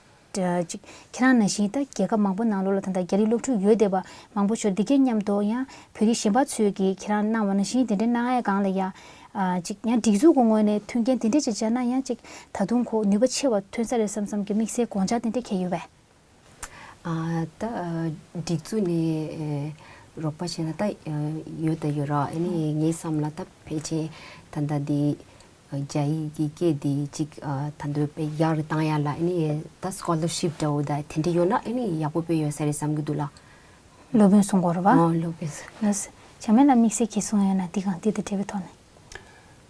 ཅིག་ཁྱེད་རང་ནང་བཞིན་ད་རྒྱལ་ཁབ་མང་པོ་ནང་ལོགས་ལ་ད་ལྟ་རྒྱ་རིགས་སློབ་ཕྲུག་ཡོད་བསྡད་པ་མང་པོ་ཞིག་འདི་གའི་མཉམ་དུ་ཡང་བོད་རིགས་གཞན་པ་ཚོས་ཀྱིས་ཁྱེད་རང་གནང་བ་ནང་བཞིན་དེ་འདྲའི་གནང་ཡ་སྒང་ལ་ཡ། ཨ་ཅིག་ཡང་སྒྲིག་འཛུགས་ཀྱི་ངོས་ནས་མཐུན་རྐྱེན་དེ་འདྲ་ཅིག་སྦྱར་ན་ཡང་ཅིག་ད་དུང་ཁོ་ནུས་པ་ཆེ་བ་ཐོན་ས་རེད་བསམ་བསམ་གྱི་དམིགས་བསལ་དགོངས་འཆར་དེ་འདྲ་གང་ཡོད་པས། ཨ་ད་སྒྲིག་འཛུགས་ནས་རོགས་པ་བྱས་ན་ད་ཡོད་ད་ཡོད་ར། ཨ་ནི་ངའི་བསམ་ལ་ད་ཕལ་ཆེར་ད་ལྟ་འདི་རྒྱ་ཡིག་གི་སྐད་འདི་ཅིག་ད་འདོད་པའི་ཡག་རུ་བཏང་ཡ་ལ་ཨ་ནི་ད་སྐོ་ལར་ཤིབ་འདྲ་བོ་ད་དེ་འདྲ་ཡོད་ན་ཨ་ནི་ཡག་པོ་དཔེ་ཡོད་ས་རེད་བསམ་གྱི་འདུག་ལ། སློབ་དཔོན་གསུང་དགོས་རེད་བ། ཨོ་སློབ་དཔོན་གསུང་། ལགས་སོ། བྱམས་མེད་ལ་དམིགས་བསལ་གྱི་གསུང་ཡོད་ན་འདི་གང་འདི་དང་འབྲེལ་བའི་ཐོག་ནས།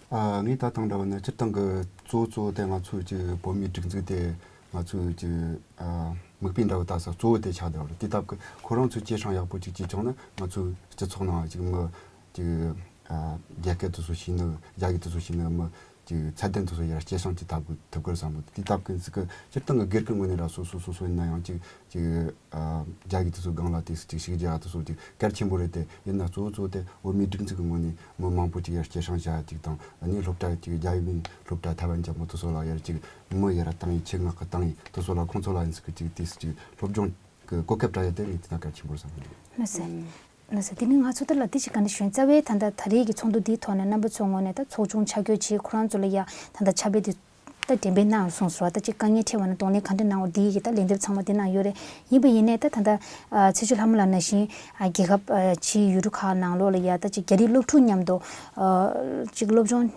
ཨ་ངས་ད་ཐེངས་འདྲ་བ་ན་སྤྱིར་བཏང་གི་གཙོ་བོ་གཙོ་བོ་དེ་ང་ཚོའི་ཅིག་བོད་མིའི་སྒྲིག་འཛུགས་དེ་ང་ཚོའི་ཅིག་ཨ་མིག་དཔེ་འདྲ་བོ་ལྟ་ས་གཙོ་བོ་དེ་ཆགས་བསྡད་པ་རེད། དེ་སྟབས་ཀྱིས་ཁོ་རང་ཚོས་སྐྱེད་སྲིང་ཡག་པོ་ཅིག་བྱས་བྱུང་ན་ང་ཚོའི་སྤྱི་ཚོགས་ནང་ཅིག་མི་ཅིག་ཨ་རྒྱ་སྐད་དེ་ཚོ་ཤེས་ནི་རྒྱ་ཡིག་དེ་ཚོ་ཤེས་ནི་མི་ཅིག་ཚད་ལྡན་དེ་ཚོ་ཡར་སྐྱེད་སྲིང་ཅིག་ཐུབ་ཐུབ་ཀྱི་རེད་བསམ་གི། དེ་སྟབས་ཀྱིས་ཅིག་སྤྱིར་བཏང་གི་སྒེར་གྱི་ངོས་ནས་ར་སོ་སོ་སོ་སོ་ཡིན་ན་ཡང་ཅིག་ཅིག་ཨ་རྒྱ་ཡིག་དེ་ཚོ་སྒང་ལ་དེ་ཅིག་ཤེས་རྒྱ་དེ་ཚོ་ཅིག་གལ་ཆེན་པོ་རེད་དེ། ཡིན་ན་གཙོ་བོ་གཙོ་བོ་དེ་བོད་མིའི་སྒྲིག་འཛུགས་ཀྱི་ངོས་ནས་མི་མང་པོ་ཅིག་ཡར་སྐྱེད་སྲིང་བྱ་ཅིག་དང་ཨ་ནི་སློབ་གྲྭ་ཅིག་རྒྱ་ཡིག་སློབ་གྲྭ་ཐའེ་ཝན་ཅན་པོ་དེ་ཚོ་ལ་ཡར་ཅིག་མི་ཡར་བཏང་ཡིན། ཆེད་མངགས་ཀྱི་བཏང་ཡིན། དེ་ཚོ་ལ་ཁོང་ཚོ་ལ་ཡིན་ཟིག་གི་ཅིག་དེ་ཅིག་སློབ་སྦྱོང་གི་གོ་སྐབས་སྤྲད་ཡ་དེ་ངས་དེ་ན་གལ་ཆེན་པོ་རེད་བསམ་གི་འདུག། མི་སྲིད། ལགས་སོ། དེ་ནི་ང་ཚོ་ད་ལ་དེ་ཅིག་ག་འདྲ་ཞུ་ཡིན། རྩ་བའི་ད་ལྟ་ད་རེས་ཀྱི་ཚོགས་འདུ་འདིའི་ཐོག་ནས་རྣམ་པ་ཚོའི་ངོས་ནས་ད་ཚོགས་ཆུང་ཆ་བགོས་བྱས། ཁོ་རང་ཚོ་ལ་ཡ་ད་ལྟ་ཕྱག་དཔེ་དེ་ད་འགྲེམས་སྤེལ་གནང་སོང་ཟེར་བ། ད་ཅིག་དཀའ་ངལ་འཕྲད་པ་ན་གདོང་ལེན་ག་འདྲ་གནང་འོ། འདི་ཡི་གི་ད་ལན་འདེབས་ཚང་མ་འདི་ནང་ཡོད་རེད། ཡིན་པ་ཡིན་ནའི་ད་ད་ལྟ་ཨ་ཚེ་མཆོག་ལྷ་མོ་ལགས་ནང་བཞིན་ཨ་རྒྱལ་ཁབ་ཨ་ཕྱིའི་ཡུལ་གྲུ་ཁག་ནང་ལོགས་ལ་ཡ་ད་ཅིག་རྒྱ་རིགས་སློབ་ཕྲུག་མཉམ་དུ་ཨ་ཅིག་སློབ་སྦྱོང་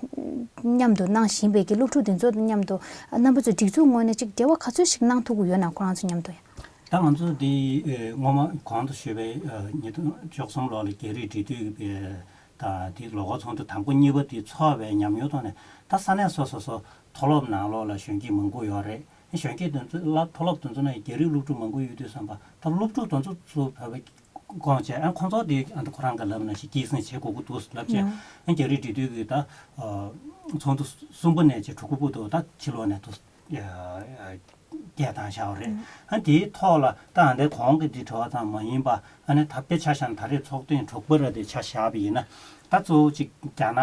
མཉམ་དུ་གནང་བཞིན་པའི་གི་སློབ་ཕྲུག་དེ་ཚོ་མཉམ་དུ་ཨ་རྣམ་པ་ཚོ་སྒྲིག་འཛུགས་ངོས་ནས་ཅིག་འབྲེལ་བ་ག་ཚོད་ཞིག་གནང་ཐུབ་ཀྱི་ཡོད་ན། ཁོ་རང་ཚོ་མཉམ་དུ་ཡ། ད་ང་ཚོ་འདི་ཨེ་སྔོན་མ་གོང་དུ་ཞུས་པའི་ཨ་ཉིས་སྟོང་བཅུ་གསུམ་ལོ་ལ་རྒྱ་རིགས་འབྲེལ་མཐུད་ཨེ་དང་དེ་ལོ་འཁོར་ཚོགས་འདུ་དང་པོ་གཉིས་པ་དེ་ཚོགས་པའི་ཉམས་མྱོང་ཐོག་ནས། ད་ས་གནས་སོ་སོ་སོ་མཐོ་སློབ་ནང་ལོགས་ལ་གཞོན་སྐྱེས་མང་པོ་ཡོད་རེད། གཞོན་སྐྱེས་དེ་ཚོ་སློབ་མཐོ་སློབ་དེ་ཚོ་ནང་རྒྱ་རིགས་སློབ་ཕྲུག་མང་པོ་ཡོད་དུས་ཙམ་པ། ད་སློབ་ཕྲུག་དེ་ཚོ་ཚུར་བོད་པ་དགོངས་བྱས། ཨ་ཁོང་ཚོ་དེ་ཨ་ད་ཁོ་རང་གི་ལབ་ན་ཞིག་སྐྱེད་སྲིང་བྱེད་དགོས་ཀྱི་འདུག་ལབ་བྱས། ཨ་རྒྱ་རིགས་འབྲེལ་མཐུད་ཀྱི་ད་ཚོགས་འདུ་གསུམ་པ་ནས་ཅིག་དྲུག་པ་བར་དུ་ད་ཕྱི་ལོགས་ནས་དུ་སྐད་བཏང་བཞག་པ་རེད། ཨ་དེའི་ཐོག་ལ་ད་ཨ་འདའི་གོང་གི་འདི་དྲི་བ་ཙམ་མ་ཡིན་པ། ཨ་ནི་ད་དཔེ་ཆ་བཞག་ན་ད་རེས་ཚོགས་ཐེངས་དྲུག་པ་ར་དེ་ཆ་བཞག་པ་ཡིན་ན། ད་གཙོ་བོ་ཅིག་རྒྱ་ནག་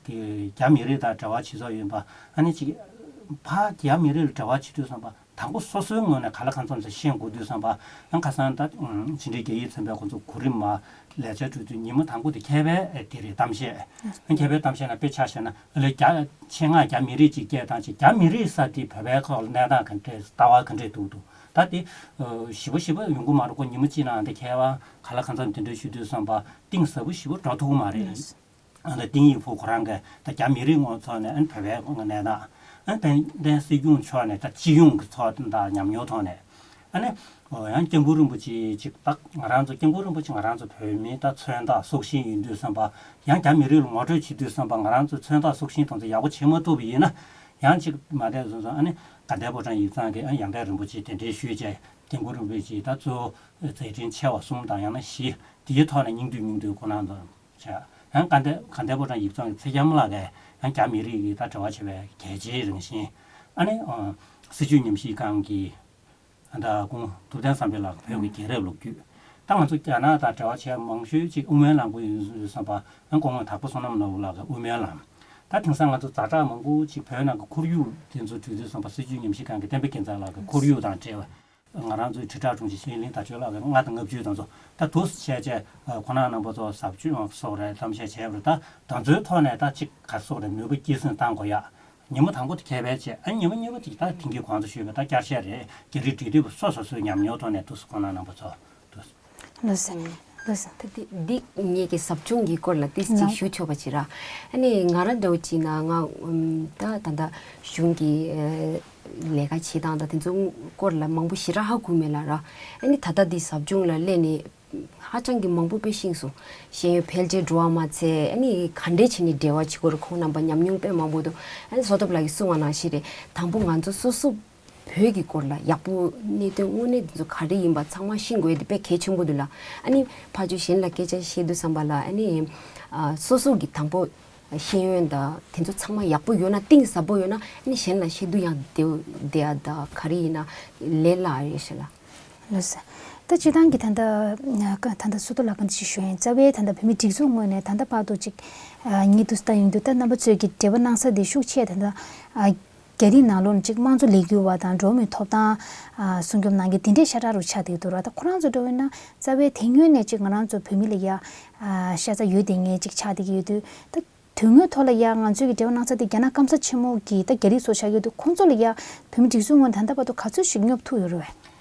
གི་རྒྱ་མི་རིགས་དང་འབྲེལ་བ་བྱེད་ས་ཡིན་པ། ཨ་ནི་ཅིག་ཕར་རྒྱ་མི་རིགས་ལ་འབྲེལ་བ་བྱེད་དུས་ཙམ་པ། དང་པོ་སོ་སོའི་ངོས་ནས་ག་ལ་གང་འཚམ་ཞིག་ཤེས་དགོས་དུས་ཙམ་པ། ཨ་ཁ་སང་ད་ཕྱི་འབྲེལ་རྒྱ་ཡིག་ཚན་པའི་ཁོང་ཚོ་གོ་རིམ་མ་ལས་བྱ་སྤྲོད་དུས་ཉིན་མོ་དང་པོ་དེ་མཁས་པའི་དེ་རེད། གཏམ་བཤད། ཨ་མཁས་པའི་གཏམ་བཤད་ནང་དཔེ་ཆ་བཞག་ན། ཨ་ལས་རྒྱ་ཆེད་མངགས་རྒྱ་མི་རིགས་ཅིག་སྐད་བཏང་བྱས། རྒྱ་མི་རིགས་ས་དེ་བོད་པའི་ཁོག་ལ་གནས་སྟངས་ག་འདྲས། ལྟ་བ་ག་འདྲས་འདུག་འདུག་ད་དེ་ཨ་ཞིབ་པ་ཞིབ་པ་ཡོང་གི་མ་རེད། ཁོ་ཉིན་མོ་གཅིག་ནང་འདི་མཁས་པ་ག་ལ་གང་འཚམ་དེ་འདྲས་ཞུ་དུས་ཙམ་པ་གཏིང་ཟབ་པོ་ཞིབ་པོ་འགྲོ་ཐུབ་ཀྱི་མ་རེད། ཨ་ད་ཏིང་ཡིག་ཕུ་ཁོ་རང་གིས་ད་རྒྱ་མི་རིགས་ངོས་ཐོག་ནས་ཨ་བོད་པའི་ཁོང་གི་གནས་སྟངས། ཨ་ཏན་ཏན་སྲིད་སྐྱོང་མཆོག་ནས་ད་སྤྱི་ཡོངས་ཀྱི་ཚོགས་དང་ཉམས་མྱོང་ཐོག་ནས། ཨ་ནི་ཡང་སྐྱབས་མགོན་རིན་པོ་ཆེ་ཅིག་ད་ང་རང་ཚོ་སྐྱབས་མགོན་རིན་པོ་ཆེ་ང་རང་ཚོ་བོད་མིའི་ད་མཚོན་རྟགས་སྲོག་ཤིང་ཡིན་དུས་ཙམ་པ། ཡང་རྒྱ་མི་རིགས་ལ་ངོ་སྤྲོད་བྱེད་དུས་ཙམ་པ། ང་རང་ཚོ་མཚོན་རྟགས་སྲོག་ཤིང་དེ་ཚོ་ཡག་པོ་བྱེད་མ་ཐུབ་པ་ཡིན་ན། ཡང་ཅིག་མ་བསྡད་སོང་ཙང་། ཨ་ནི་དགའ་ལྡན་ཕོ་བྲང་ཡིག་ཚང་གིས་ཨ་ཡང་ཏན་རིན་པོ་ཆེ་གདན་འདྲེན་ཞུས་བྱས། སྐྱབས་མགོན་རིན་པོ་ཆེ་ད་གཙོ་བོ་མཛད་འཕྲིན་ཆེ་བ་གསུམ་དང་ཡང་ན་བཞི་དེའི་ཐོག་ནས་སྙིང་བསྡུས་སྙིང་བསྡུས་ཁོ་རང་ཚོ་བྱས། ཡང་དགའ་ལྡན་དགའ་ལྡན་ཕོ་བྲང་ཡིག་ཚང་གི་ཚེ་རྒྱལ་མ་ལགས་ཀྱིས་ཡང་རྒྱ་མི་རིགས་ཀྱི་ད་འབྲེལ་བ་བྱེད་པའི་གལ་ཆེའི་རང་བཞིན། ཨ་ནི་ཨ་སྲིད་བྱུས་ཉམས་ཞིབ་ཁང་གི་ཨ་ད་སྐུ་ངོ་ཐུབ་བསྟན་བསམ་འཕེལ་ལགས། བོད་ཀྱི་རྒྱལ་རབས་ལོ་རྒྱུས། ད་ང་ཚོ་རྒྱ་ནག་དང་འབྲེལ་བ་བྱས་མང་ཤོས་ཅིག་དབུ་མའི་ལམ་པོ་ཡིན་བསམ་པ། ཨ་སྐུ་ངོ་དྭགས་པོ་བསོད་ནམས་ནོར་བུ་ལགས་ཀྱི་དབུ་མའི་ལམ། ད་དེང་སང་ང་ཚོ་ཛ་དྲག་མང་པོ་ཅིག་བོད་ནང་གི་ཁོར་ཡུག་དེ་ཚོ་བྲིས་དུས་ཙམ་པ། སྲིད་བྱུས་ཉམས་ཞིབ་ཁང་གི་བསྟན་པ་རྒྱལ་མཚན་ལགས་ཀྱི་ཁོར་ཡུག་དང་འབྲེལ་བ། ང་རང་ཚོའི་དྲིལ་བསྒྲགས་དྲུང་ཆེ་ཤེས་ལིན་དར་ཆོས་ལགས་ཀྱིས་ལྔ་དང་ལྔ་བཅུ་དང་ཚོ་ད་དུ་བྱས་བྱས། ཁོང་རྣམ་པ་ཚོ་ཟབ་སྦྱོང་སོགས་རེད། གཏམ་བཤད་བྱས་པ་རེད། ད་ད་ཚོའི་ཐོག་ནས་ད་ཅིག་ག་སོགས་རེད། ནུས་པ་སྐྱེད་སྲིང་གཏང་དགོས་ཡ། ཉིན་མོ་དང་པོ་དེ་མཁས་པའི་བྱས། ཨ་ཉིན་མོ་གཉིས་པ་དེ་ད་དེང་གི་གོང་དུ་ཞུས་པའི་ད་བསྐྱར་བཤད་རེད། རྒྱ་རིགས་འབྲེལ་མཐུད་པ་སོ་སོ་སོའི་ཉམས་མྱོང་ཐོག་ནས་དུ་ཁོང་རྣམ་པ་ཚོ་དུ། ལགས་སོ། ལགས་སོ། ད་དེ་འདི་ངེད་ཀྱི་ཟབ་སྦྱོང་གི་སྐོར་ལ་ཏིས་ཅིག་ཞུ་ཆོག་པ་ཅིག་ར། ཨ་ནི་ང་རང་འདྲ་བོ་ཅིག་ན་ང་ཨམ་ད་ད་ད་གཞུང་གི་ཨ་ལས་ཀ་བྱེད་སྟངས་དང་དེ་ཚོ་སྐོར་ལ་མང་པོ་ཞེ་དྲག་ཧ་གོ་མེད་ལ་ར། ཨ་ནི་ད་ལྟ་འདི་ཟབ་སྦྱོང་ལ་སླེབས་ནས་ཧ་ཅང་གི་མང་པོ་དཔེ་ཤེས་སོང་། ཤེས་ཡོན་འཕེལ་རྒྱས་འགྲོ་བ་མ་ཚད། ཨ་ནི་ག་འདྲས་བྱས་ནས་འབྲེལ་བ་བྱེད་དགོས་རེད། ཁོང་རྣམ་པ་ཉམས་མྱོང་དཔེ་མང་པོ་འདུག་ཨ་ནི་བསོད་སྟོབས་ལགས་ཀྱིས་གསུངས་པ་ནང་བཞིན་རེད། དང་པོ་ང་ཚོ་སོ་སོ་བོད་ཀྱི་སྐོར་ལ་ཡག་པོ་གནད་དོན་དངོས་གནས་འདི་ཚོ་ག་རེ་ཡིན་པ་ཚང་མ་ཤེས་དགོས་ཡ་དེ་དཔེ་གལ་ཆེན་པོ་འདུག་ལ། ཨ་ནི་ཕར་ཕྱོགས་གཞན་ལ་སྐད་ཆ་བཤད་དུས་ཙམ་པ་ལ། ཨ་ནི་ཨ་སོ་སོ་གི་དང་པོ་ཤེས་ཡོན་དང་དེ་ཚོ་ཚང་མ་ཡག་པོ་ཡོད་ན། གཏིང་ཟབ་པོ་ཡོད་ན། ཨ་ནི་གཞན་ལ་བཤད་དུས་ཡང་བདེ་བདེ་ཡ་ད་ག་རེ་ཡིན་ན་ལས་སླ་རེད་ཤག་ལ། ལགས་སོ། ད་སྤྱིར་བཏང་གི་ད་ལྟ་ད་ལྟ་སོ་ཏོ་ལ་གང་ཅི་ཞུ་ཡིན། རྩ་བའི་ད་ལྟ་བོད་མི་སྒྲིག་འཛུགས་ངོས་ནས་ད་ལྟ་བར་དུ་ཅིག་ཉིད་དུ་ལྟ་ཡོང་དུས། ད་རྣམ་པ་ཚོས་ཀྱི་འབྲེལ་བ་གནང་ས་དེ་ཤུགས་ཆེ་ད་ལྟ་རྒྱ་རིགས་ནང་ལོགས་ནས་ཅིག་དམངས་གཙོ་ལས་འགུལ་བ་དང་། འགྲོ་བ་མིའི་ཐོབ་ཐང་སྲུང་སྐྱོབ་གནང་མཁན་དེ་འདྲས་ཤ་སྟག་རུ་ཆགས་བསྡད་འདུག་ར། ད་ཁོ་རང་ཚོ་འདྲ་བོ་ཡིན་ན་རྩ་བའི་དེ་སྔོན་ནས་ཅིག་ང་རང་ཚོ་བོད་མི་ལ་ཡ་ཤ་ཚ་ཡོད་བསྡད་མཁན་ཅིག་ཆགས་བསྡད་ཀྱི་ཡོད་དུས། ད་དོན་དངོས་ཐོག་ལ་ཡ་ང་ཚོས་ཀྱི་འབྲེལ་བ་གནང་ས་དེ་རྒྱ་ནག་སྐམ་ས་ཆེན་མོ་གི་ད་རྒྱ་རིགས་ཚོ་ཆགས་ཡོད་དུས། ཁོང་ཚོ་ལ་ཡ་བོད་མི་སྒྲིག་འཛུགས་ངོས་ནས་ད་ལྟ་བར་དུ་ག་ཚོད་ཞིག་སྙོབ་ཐུབ་ཡོད་རེད་བས།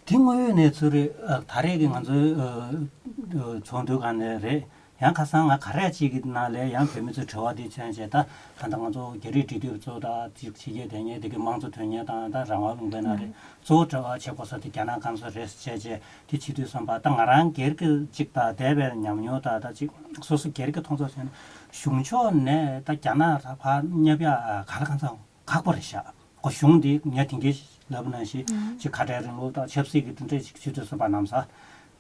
དེ་དངོས་ཡོད་གནས་ཚུལ་རེད། ཨ་ད་རེས་ཀྱི་ང་ཚོའི་ཨ་ཨ་ཚོགས་འདུའི་སྒང་ནས་རེད། ཡང་ཁ་སང་ང་ག་རེ་ཅིག་གི་ནང་ལ་ཡང་བོད་མི་ཚོའི་དྲི་བ་དེ་མཚོན་བྱས། ད་ད་ལྟ་ང་ཚོ་རྒྱ་རིགས་འབྲེལ་མཐུད་པ་ཚོ་དང་ཅིག་ཕྱི་རྒྱལ་དེ་ཉིད་དེ་གའི་དམངས་གཙོ་དོན་གཉེར་དང་། ད་རང་དབང་ལུང་པའི་ནང་རེད། གཙོ་བོ་དྲི་བ་བྱེད་དགོས་ས་དེ་རྒྱ་ནག་སྐམ་ས་རེད་ཟེར་བྱས་བྱས། དེ་བྱེད་དུས་ཙམ་པ་ད་ང་རང་སྒེར་གྱི་ཅིག་ད་འདས་པའི་ཉམས་མྱོང་དང་། ད་ཅིག་སོ་སོ་སྒེར་གྱི་མཐོང་ཚུལ་བྱས་ན། གཞུང་ཕྱོགས་ནས་ད་རྒྱ་ནག་ལ་ཕར་བསྙབ་ཡ་ག་ལ་གང་འཚམ་ཁག་པོ་རེད་ཤག་ཁོ་གཞུང་འདི་ངས་དེང་གི་ལབ་ནང་བཞིན་ཅིག་ཁ་བྲལ་རིང་ལུགས་དང་ཆབ་སྲིད་ཀྱི་དེ་འདྲས་ཅིག་བྱེད་དུས་ཙམ་པ་ནམ་ས་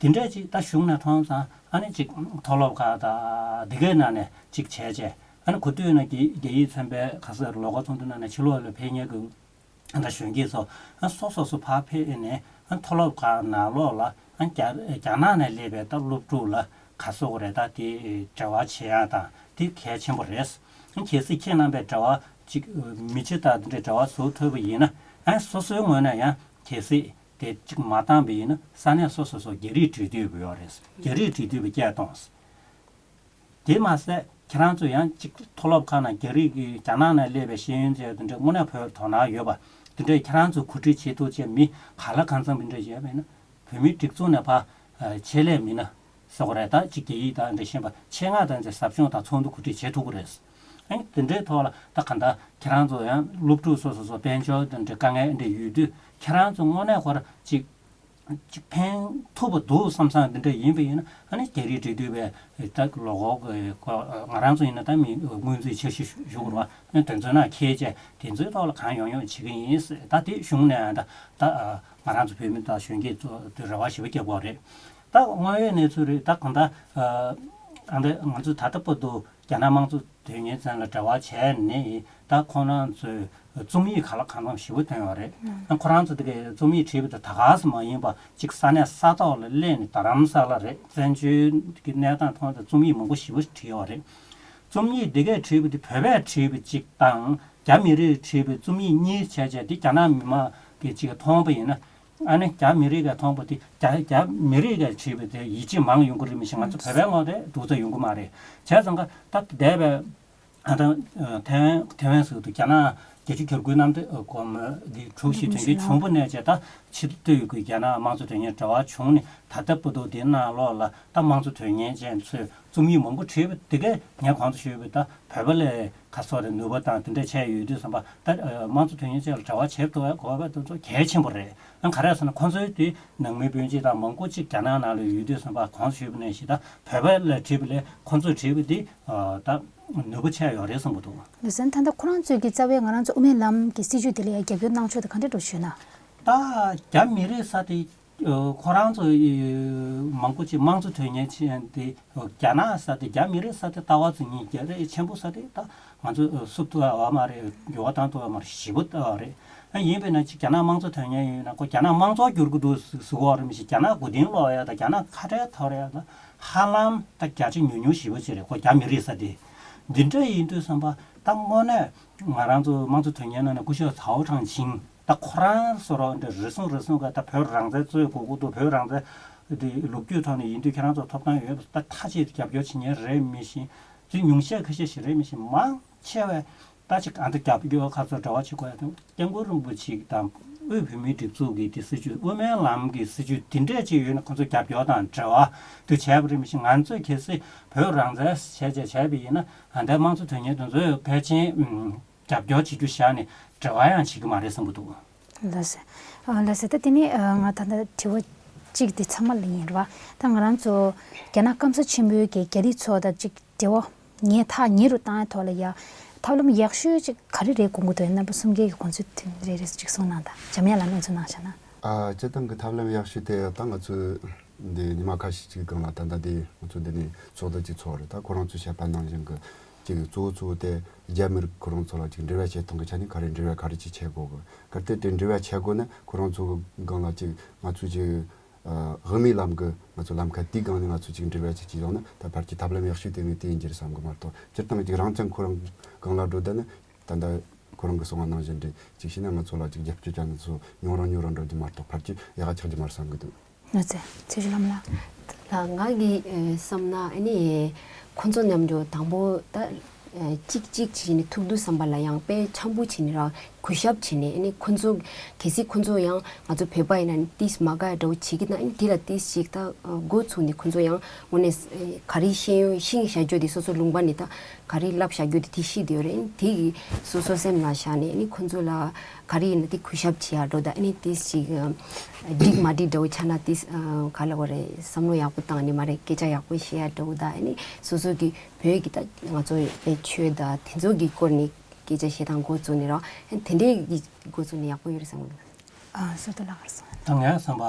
དེ་འདྲས་ཅིག་ད་གཞུང་ནས་མཐོང་ཙང་། ཨ་ནི་ཅིག་མཐོ་སློབ་ཁག་དང་དེ་གའི་ནང་ནས་ཅིག་བྱས་བྱས། ཨ་ནི་གོ་ཐོས་ན་རྒྱ་རྒྱ་ཡིག་ཚན་པའི་ཁ་སང་ལོ་འཁོར་ཚོགས་འདུ་ནང་ནས་ཕྱི་ལོགས་ལ་ཕེབས་མཁན་གྱི་ད་གཞོན་སྐྱེས་ཚོ་ཨ་སོ་སོ་སོ་ཕར་ཕེབས་ནས། ཨ་མཐོ་སློབ་ཁག་ནང་ལོགས་ལ་ཨ་རྒྱ་རྒྱ་ནག་ནས་སླེབས་པའི་ད་སློབ་ཕྲུག་ལ་ག་སོགས་རེད། ད་དེ་འབྲེལ་བ་བྱེད་ཡག་དང་དེ་གལ་ཆེན་པོ་རེད། ཨ་གལ་སྲིད་ཁྱེད་རྣམ་པས་འབྲེལ་བ་ཅིག་མི་ཆེ་ད་དེ་འདྲའི་འབྲེལ་བ་བཟོ་ཐུབ་པ་ཡིན་ན། ཨ་སོ་སོའི་ངོས་ནས་ཡང་གལ་སྲིད་ དེ་གཅིག་མ་བཏང་པ་ཡིན་ན་ས་གནས་སོ་སོ་སོ་རྒྱ་རིགས་འབྲེལ་མཐུད་པ་ཡོད་རེད། རྒྱ་རིགས་འབྲེལ་མཐུད་པ་བསྐྱལ་གཏོང་། དེ་མ་ཟད་ཁྱེད་རང་ཚོ་ཡང་གཅིག་མཐོ་སློབ་ཁག་ནང་རྒྱ་རིགས་ཀྱི་རྒྱ་ནག་ནང་སླེབས་པའི་ཤེས་ཡོན་ཅན་དེ་འདྲ་དངོས་གནས་བོད་དོ་སྣང་ཡོད་པ་དེ་འདྲས་ཁྱེད་རང་ཚོ་གོ་སྒྲིག་བྱེད་ཐུབ་ཅེས་མི་ག་ལ་གང་འཚམ་དེ་འདྲས་ཡོད་པ་ཡིན་ན། བོད་མིའི་སྒྲིག་འཛུགས་ནས་ཕར་ཆེད་ལས་མི་སྣ་ཟེར་དགོས་རེད། ད་གཅིག་རྒྱ་ཡིག་དང་འདྲ་ཤེས་པ་ཆེད་མངགས་དང་འདྲ་ཟབ་སྦྱོང་དང་ཚོགས་འདུ་གོ་སྒྲིག་བྱེད་ཐུབ་ཀྱི་རེད། ཨ་ནི་དེ་འདྲའི་ཐོག་ལ་ད་ག་འདྲ་ཁྱེད་རང་ཚོ་ཡང་སློབ་ཕྲུག་སོ་སོ་སོ་དཔལ་འབྱོར་དང་འདྲ་དཀའ་ངལ་འདྲ་ཡོད་དུས་ཁྱེད་རང་ཚོ་དངོས་གནས་ཁོ་ར་གཅིག་གཅིག་ཕན་ཐོགས་པ་འདུག་བསམ་བསམ་འདི་འདྲ་ཡིན་པ་ཡིན་ན། ཨ་ནི་རྒྱ་རིགས་འབྲེལ་མཐུད་པའི་ད་ལོ་འཁོར་གྱི་ང་རང་ཚོ་ཡིན་ན་ད་མི་སྔོན་རྩིས་འཆར་གཞི་ཞུ་དགོས་རེད་བ། ཨ་ནི་དོན་ཚན་ནང་འཁྱེར་བྱས་དེ་ཚོའི་ཐོག་ལ་གང་ཡོང་ཡོང་བྱེད་ཀྱི་ཡིན་ཟེར། ད་དེ་གཞུང་ནས་ད་ད་ང་རང་ཚོ་བོད་མི་དང་གཞོན་སྐྱེས་ཚོ་དེ་རེ་བ་ཞེ་པོ་བརྒྱབ་ཡོད་རེད། ད་དངོས་ཡོད་གནས་ཚུལ་རེད། ད་གང་ལྟར་ཨ་ནི་ང་ཚོ་ད་ལྟ་བར་དུ་རྒྱ་ནག་དམངས་གཙོ་དོན་གཉེར་ཚན་ལ་འབྲེལ་བ་བྱས་ནས་ད་ཁོང་རང་ཚོས་རྩོམ་ཡིག་གང་ལ་གང་འཚམ་ཞེ་པོ་བཏོན་ཡོད་རེད། ཨ་ཁོ་རང་ཚོ་དེ་གའི་རྩོམ་ཡིག་བྲིས་པ་དེ་ད་ག་སེ་མ་ཡིན་པ་གཅིག་ས་གནས་ས་ཐོག་ལ་སླེབས་ནས་རྡ་རམ་ས་ལ་རེད། བཙན་བྱོལ་གྱི་གནས་སྟངས་ཐོག་ད་རྩོམ་ཡིག་མང་པོ་ཞེ་པོ་བྲིས་ཡོད་རེད། རྩོམ་ཡིག་དེ་གས་བྲིས་པ་དེ་བོད་པས་བྲིས་པ་གཅིག་དང་རྒྱ་མི་རིགས་བྲིས་པའི་རྩོམ་ཡིག་གཉིས་བྱས་བྱས་དེ་རྒྱ་ནག་མི་མང་གིས་གཅིག་མཐོང་པ་ཡིན་ན། ཨ་ནི་རྒྱ་མི་རིགས་ཀྱིས་མཐོང་པ་དེ་རྒྱ་རྒྱ་མི་རིགས་ཀྱིས་བྲིས་པ་དེ་ཡིད་ཆེས་མང་ཡོང་གི་རེད། མི་ཤེས། ང་ཚོ་བོད་པའི་ངོས་དེ་སྡུག་ཙམ་ཡོང་གི་མ་རེད། བྱས་ཙང་ཀ་ད་འདས་པའི་ཨ་ད་ཐའེ་ཐའེ་ཝན་ཟེར་དུས་རྒྱ་ནག་རྒྱལ་སྤྱིའི་གྱོང་གུན་གནམ་བདེ་སྒོ་མོ་གི་དྲུག་བཞི་དོན་རྐྱེན་བྱུང་པ་ནས་བྱས་ད་ཕྱི་སྡོད་ཀྱི་རྒྱ་ནག་དམངས་གཙོ་དོན་གཉེར་འབྲེལ་བ་བྱུང་ནས་ད་ལྟ་བར་དུ་དེའི་ནང་ལོགས་ལ་ད་དམངས་གཙོ་དོན་གཉེར་ཅན་ཚོས་རྩོམ་ཡིག་མང་པོ་བྲིས་པ་དེ་གས་ངས་གོང་དུ་ཞུས་པའི་ད་བོད་པ་ལས་ཁ་སོ་རེ་ནུས་པ་དང་དེ་འདྲ་བྱས་ཡོད་དུས་ཙམ་པ་ད་དམངས་གཙོ་དོན་གཉེར་ཅན་ལ་འབྲེལ་བ་བྱེད་ཐུབ་པའི་དགོས་པ་དེ་ཚོ་གལ་ཆེན་པོ་རེད། ཨ་ག་རེ་ཟེར་ན་ཁོང་ཚོའི་དེ་ནང་མི་སྤུན་མཆེད་དང་མང་པོ་གཅིག་རྒྱ་ནག་ནང་ལ་ཡོད་དུས་ཙམ་པ་གོང་དུ་ཞུས་པ་ནང་བཞིན་ད་བོད་པ་ལ་བྲིས་པ་ལས་ཁོང་ཚོས་བྲིས་པ་འདི་ད་ནུས་པ་ཆེ་ཡོད་རེད་བསམ་གྱི་འདུག་ལགས་སོ། ད་ལྟ་ཁོ་རང་ཚོས་ཀྱི་རྩ་བའི་ང་རང་ཚོ་དབུ་མའི་ལམ་གྱི་སྲིད་བྱུས་དེ་ལ་ཡང་རྒྱབ་སྐྱོར་གནང་ཕྱོགས་དེ་ག་འདྲ་འགྲོ་ཞུས་ན། ད་རྒྱ་མི་རིགས་ས་དེ་ཁོ་རང་ཚོ་མང་པོ་ཅིག་དམངས་གཙོ་དོན་གཉེར་ཅན་དེ་རྒྱ་ནག་ས་དེ་རྒྱ་མི་རིགས་ས་དེ་ལྟ་བ་ཚོ་གཉིས་རྒྱ་རིགས་ཆེན་པོ་ས་དེ་ད་ང་ཚོ་བསུབ་ཐུབ་པ་མ་རེད། འགྱུར་བ་བཏང་ཐུབ་པ་མ་རེད། ཞེ་པོ་ལྟ་བ་རེད། ཨ་ཡིན་པས་ན་ཅིག་རྒྱ་ནག་དམངས་གཙོ་དོན་གཉེར་ཡིན་ན་ཁོ་རྒྱ་ནག་དམངས་གཙོ་བསྒྱུར་གྱི་འདུག་ཟེར་གོ་བ་རེད། མི་ཤེས། རྒྱ་ནག་མགོ་རྟིང་སློག་ཡ་དང་རྒྱ་ནག་ཁ་བྲལ་ཐོར་ཡ་དང་ཧ་ལམ་ད་བརྒྱ་ཆ་ཉུང་ཉུང་ཞེ་པོ་ཅིག་རེད། ཁོ་རྒྱ་མི་རིགས་ས་དེ། འདི་འདྲ་ཡིན་དུས་ཙམ་པ་ད་དངོས་གནས་ང་རང་ཚོ་དམངས་གཙོ་དོན་གཉེར་ནང་ནས་སྐུ་ཞབས་ཚའོ་ཁྲང་ཆིང་ད་ཁོ་རང་བཟོ་འདྲ་རེ་ཟུང་རེ་ཟུང་ག་ད་བོད་རང་བཙན་རྩོད་དགོས་ཀྱི་འདུག་བོད་རང་བཙན་དེ་ལོ་རྒྱུས་ཐོག་ནས་ཡིན་དུས་ཁྱེད་རང་ཚོ་ཐོབ་ཐང་ཡོད་པ་ད་མཐའ་གཅིག་ཏུ་རྒྱབ་སྐྱོར་བྱེད་མཁན་རེད། མི་ཤེས། ཚུལ་ཉུང་ཤས་ཁ་ཤས་ཤིག་རེད། མི་ཤེས། མང་ཆེ་བས་ད་ཅིག་ཨ་ད་རྒྱབ་སྐྱོར་ཁ་ཚོ་འབྲེལ་བ་བྱེད་དགོས་ཡ་དང་སྐྱབས་མགོན་རིན་པོ་ཆེ་དང་དབུས་བོད་མིའི་སྒྲིག་འཛུགས་ཀྱི་དེ་སྲིད་བྱུས་དབུ་མའི་ལམ་གྱི་སྲིད་བྱུས་དེ་འདྲས་ཅིག་ཡོད་ན་ཁོ་ཚོ་རྒྱབ་སྐྱོར་དང་འབྲེལ་བ་དུ་བྱས་པ་རེད། མི་ཤེས། ང་ཚོས་གལ་སྲིད་བོད་རང་བཙན་བྱས་བྱས་བྱས་པ་ཡིན་ན་ཨ་ད་དམངས་གཙོ་དོན་གཉེར་དེ་ཚོས་ཕལ་ཆེར་རྒྱབ་སྐྱོར་བྱེད་རྒྱུ་བཞག་ནས་འབྲེལ་བ་ཡང་བྱེད་ཀྱི་མ་རེད་བསམ་གྱི་འདུག་ལགས་སོ། ལགས་སོ། ད་དེ་ནས་ང་ད་ལྟ་དྲི་བ་གཅིག་དེ་ཚང་མ་ལ་ཡིན་རེད་བ། ད་ང་རང་ཚོ་རྒྱ་ནག་སྐམ་ས་ཆེན་པོའི་གི་རྒྱ་རིགས་ཚོ་དང་གཅིག་འབྲེལ་བ་ངས་ཐག་ཉེ་རུ་བཏང་ཡ་ཐོག་ལ་ཡ་ཐབས་ལམ་ཡག་ཤོས་ཅིག་ག་རེ་རེད་དགོངས་ཀྱི་འདུག་རྣམ་པ་གསུམ་ཀའི་གི་དགོངས་ཚུལ་དེ་རེ་རེ་ཅིག་གསུངས་གནང་དང་། འཇམ་དབྱངས་ལགས་སྣང་ཚུལ་གནང་བཞག་ན། ཨ་སྤྱིར་བཏང་གི་ཐབས་ལམ་ཡག་ཤོས་དེ་ད་ང་ཚོས་འདི་ཉི་མ་ཁ་ཤས་ཅིག་སྒང་ལ་ད་ལྟ་འདི་ང་ཚོ་འདི་ནས་ཚོགས་འདུ་ཅིག་ཚོགས་རེད། ད་ཁོ་རང་ཚོས་བཤད་པ་ནང་བཞིན་གི་ཅིག་གཙོ་བོ་གཙོ་བོ་དེ་རྒྱ་མི་རིགས་ཁོ་རང་ཚོ་ལ་ཅིག་འབྲེལ་བ་བྱེད་སྟངས་ཀྱི་ཆ་ནས་ག་རེ་འབྲེལ་བ་ག་རེ་ཅིག་བྱེད་དགོས་གི། གལ་ཏེ་དེ་འབྲེལ་བ་བྱེད་དགོས་ན་ཁོ་རང་ཚོ་གི་སྒང་ལ་ཅིག་ང་ཚོས་ཅིག་ཨ་དབུ་མའི་ལམ་གི་ང་ཚོ་ལམ་ཁ་དེའི་སྒང་ནས་ང་ཚོ་ཅིག་འབྲེལ་བ་ཅིག་བྱེད་ཡོང་ན་ད་ཕལ་ཆེར་ཐབས་ལམ་ཡག་ཤོས་དེ་ངས་དེ་ཡིན་གྱི་རེད་བསམ་གི་མ་གཏོགས། སྤྱིར་བཏང་ཅིག་རང་བཙན་ཁོ་རང་སྒང་ལ་འགྲོ་ད་ནི་ད་ལྟ་ཁོ་རང་གི་གསུང་བ་ནང་བཞིན་རེད། ཅིག་བྱས་ན་ང་ཚོ་ལ་ཅིག་རྒྱབ་སྐྱོར་བྱ་ན་ཚོ་ཉུང་རུ་ཉུང་རུ་འགྲོ་རྒྱུ་མ་གཏོགས་ཕལ་ཆེར་ཡག་ག་ཆགས་རྒྱུ་མ་རེད་བསམ་གི་འདུག་ལགས་སོ། ཚེ་ཞུ་ལམ་ལགས། ལགས། ང་གིས་ཨ་བསམ་ན་ཨ་ནི་ཁོ་ཚོ་མཉམ་དུ་དང་པོ་ད་ཨ་གཅིག་གཅིག་བྱས་ནས་ཐུག་དུས་བསམ་པ་ལ་ཡང་དཔེ་འཆམ་པོ་བྱས་ནས་ར་གུས་ཞབས་བྱས་ནས། ཨ་ནི་ཁོ་ཚོ་གལ་སྲིད་ཁོ་ཚོ་ཡང་ང་ཚོ་བོད་པ་ཡིན་ན་ཏིས་མ་དགའ་འདྲ་བོ་བྱེད་ཀྱི་ན། ཨ་ནི་དེ་ལ་ཏིས་ཞིག་ད་འགོ་ཚུགས་ནས་ཁོ་ཚོ་ཡང་དངོས་གནས་ག་རེ་ཤེས་ཡོན་ཤེས་བྱ་རྒྱུ་དེ་སོ་སོ་ལུང་པ་ནས་ད་ག་རེ་ལབ་བྱ་རྒྱུ་དེ་དེ་ཤེས་བསྡད་ཡོད་རེད། དེ་གི་སོ་སོ་སེམས་ལ་བཞག་ནས་ཨ་ནི་ཁོ་ཚོ་ལ་ག་རེ་ཡིན་ན་དེ་གུས་ཞབས་བྱེད་ཡ་འགྲོ་ད། ཨ་ནི་དེ་ཞིག་འགྲིག་མ་འགྲིག་འདྲ་བོ་ཆགས་ན་དེ་ག་ལ་བ་རེད། བསམ་བློ་ཡག་པོ་བཏང་ནས་མ་རེད། སྐད་ཆ་ཡག་པོ་བཤད་ཡ་འགྲོ་ད། ཨ་ནི་སོ་སོ་གི་བོད་ཀྱི་ད་ང་ཚོ་ཡི་ཆོས་ད་དེ་ཚོ་གི་སྐོར་ནས་སྐད་ཆ་བཤད་སྟངས་འགོ་བཙུགས་ནས་ར། ཨ་ནི་དེ་འདྲའི་གི་འགོ་བཙུགས་ནས་ཡག་པོ་ཡོད་རེད་བསམ་གི་འདུག་ཨ་སོ་ཏོ་ལགས་ཀར་སོང་། ད་ངས་བསམ་པ།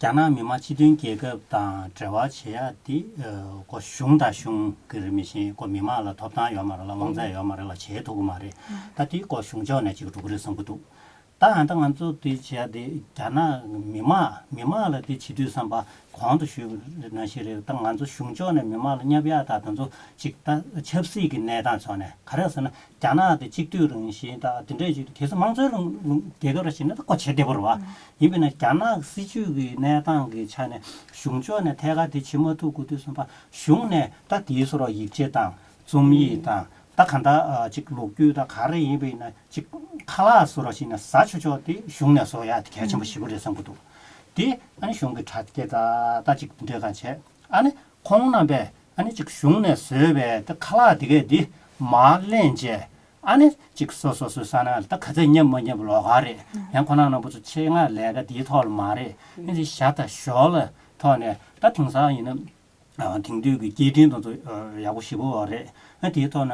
རྒྱ་ནག་མི་དམངས་སྤྱི་མཐུན་རྒྱལ་ཁབ་དང་འབྲེལ་བ་བྱེད་ཡ་དེ་ཨ་ཁོ་གཞུང་དང་གཞུང་གི་རེད། མི་ཤེས། ཁོ་མི་དམངས་ལ་ཐོབ་ཐང་ཡོད་མ་རེད་ལ་དབང་ཚད་ཡོད་མ་རེད་ལ་བྱེད་ཐུབ་ཀྱི་མ་རེད། ད་དེ་ཁོ་གཞུང་ཕྱོགས་ནས་ཅིག་འགྲོ་གི་རེད་བསམ་གྱི་འདུག་ད་ཨ་ད་ང་ཚོ་དེ་བྱས་དེ་རྒྱ་ནག་མི་དམངས་མི་དམངས་ལ་དེ་བྱེད་དུས་བསམ་པ་གོང་དུ་ཞུས་པ་ནང་བཞིན་རེད། ད་ང་ཚོ་གཞུང་ཕྱོགས་ནས་མི་དམངས་ལ་བསྙབ་ཡག་ད་དེ་ཚོ་ཅིག་ད་ཆབ་སྲིད་ཀྱི་གནས་སྟངས་ཐོག་ནས་ག་རེ་ཟེར་ན། རྒྱ་ནག་དེ་གཅིག་སྡུད་རང་བཞིན་ད་དེ་འདྲས་ཅིག་གལ་སྲིད་དམངས་གཙོའི་རང་རང་རྒྱལ་ཁབ་ར་ཞིག་ན་ད་ཁོ་བྱེད་བདེ་པོ་རེད་བ། ཡིན་པས་ན་རྒྱ་ནག་སྲིད་ཇུས་ཀྱི་གནས་སྟངས་ཀྱི་ཆ་ནས་གཞུང་ཕྱོགས་ནས་ཐད་ཀར་དེ་བྱེད་མ་ཐུབ་དགོས་དུས་བསམ་པ་གཞུང་ནས་ད་དེའི་སོ་ར་ཡིག་ཆ་དང་རྩོམ་ཡིག་དང་ད་ག་ད་ཅིག་ལོ་རྒྱུས་ད་ག་རེ་ཡིན་པས་ན་ཅིག་ཁ་ལག་སོ་ར་ཞིག་ན་ཟ་ཆོག་ཆོག་དེ་གཞུང་ནས་བཟོ་ཡག་དེ་གལ་ཆེན་པོ་ཞེ་པོ་རེད་བསམ་གྱི་འདུག་དེ་ཨ་ནི་གཞུང་གི་དྲ་རྒྱ་ད་ད་ཅིག་འདྲ་གང་བྱས། ཨ་ནི་ཁོང་རྣམ་པས་ཨ་ནི་ཅིག་གཞུང་ནས་བཟོས་པའི་ད་ཁ་ལག་དེ་གས་འདི་མར་ལེན་བྱས། ཨ་ནི་ཅིག་སོ་སོ་སོའི་ས་ནང་ལ་ད་ག་ཚད་མཉམ་མ་མཉམ་ལོགས་ཀ་རེད། ཡང་ཁོ་ན་རྣམ་པ་ཚོ་ཆེད་མངགས་ལས་ཀ་འདིའི་ཐོག་ལ་མ་རེད། ཨ་ནི་ཞྭ་དང་ཞོ་ལ་ཐོག་ནས་ད་དེང་སང་ཡིན་ན་ཨ་དེང་དུས་ཀྱི་སྐད་འཕྲིན་དེ་ཚོ་ཡག་པོ་ཞེ་པོ་རེད། ཨ་དེའི་ཐོག་ན་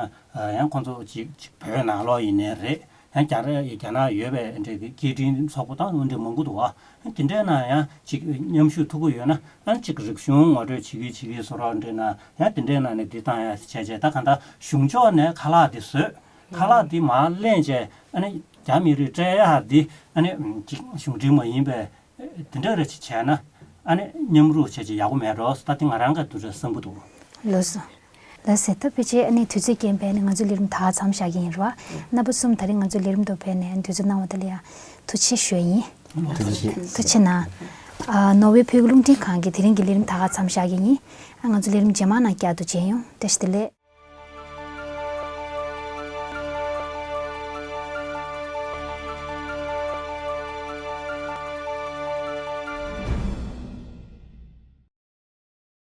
ཡང་ཁོང་ཚོ་ཅིག་ཅིག་བོད་ནང་ལོགས་ཡིན་ནའི་རེད། ཡང་རྒྱ་ར་རྒྱ་ནག་ཡོད་པའི་འདྲའི་གི་སྐད་འཕྲིན་ཚོགས་པ་དང་འདྲ་མང་པོ་འདུག་བ། དེ་འདྲའི་ནང་ཡང་ཅིག་མཉམ་ཞུགས་ཐུབ་ཀྱི་ཡོད་ན་ཨ་ཅིག་རིག་གཞུང་ངོ་སྤྲོད་བྱེད་ཀྱི་བྱེད་ཀྱི་བཟོ་འདྲ་འདྲའི་ནང་ཡང་དེ་འདྲའི་ནང་ནས་འདི་བཏང་ཡ་བྱས་བྱས་ད་གང་ལྟར་གཞུང་ཕྱོགས་ནས་ཁ་ལག་འདི་བཟོས། ཁ་ལག་འདི་མར་ལེན་བྱས་ཨ་ནི་རྒྱ་མི་རིགས་སྤྲད་ཡ་འདི་ཨ་ནི་ཅིག་གཞུང་འབྲེལ་མ་ཡིན་པའི་དེ་འདྲ་རེ་ཅིག་བྱས་ན་ཨ་ནི་མཉམ་རུབ་བྱས་བྱས་ཡག་པོ་མེད་འགྲོ་ད་དེ་ང་རང་ག་དུ་རེ་བསམ་གྱི་འདུག་ལགས་སོ། ལགས་སེ་ད་ཕལ་ཆེར་ཨ་ནི་དུས་ཚོད་རྐྱེན་པས་ནི་ང་ཚོའི་ལས་རིམ་ད་ག་མཚམས་བཞག་གི་ཡིན་རེད་བ། རྣམ་པ་གསུམ་ད་རེས་ང་ཚོའི་ལས་རིམ་དུ་ཕེབས་ནས་དུས་ཚོད་གནང་བ་དེ་ལ་ཡང་ཐུགས་རྗེ་ཆེ་ཞུ་ཡ་ཡིན། ཐུགས་རྗེ་ཆེ། ཐུགས་རྗེ་གནང་། ཨ་ནོར་ཝེ་བོད་ཀྱི་རླུང་འཕྲིན་ཁང་གི་དེ་རིང་གི་ལས་རིམ་ད་ག་མཚམས་བཞག་གི་ཡིན། ཨ་ང་ཚོའི་ལས་རིམ་རྗེས་མ་ནང་བསྐྱར་དུ་མཇལ་ཡོང་། བཀྲ་ཤིས་བདེ་ལེགས།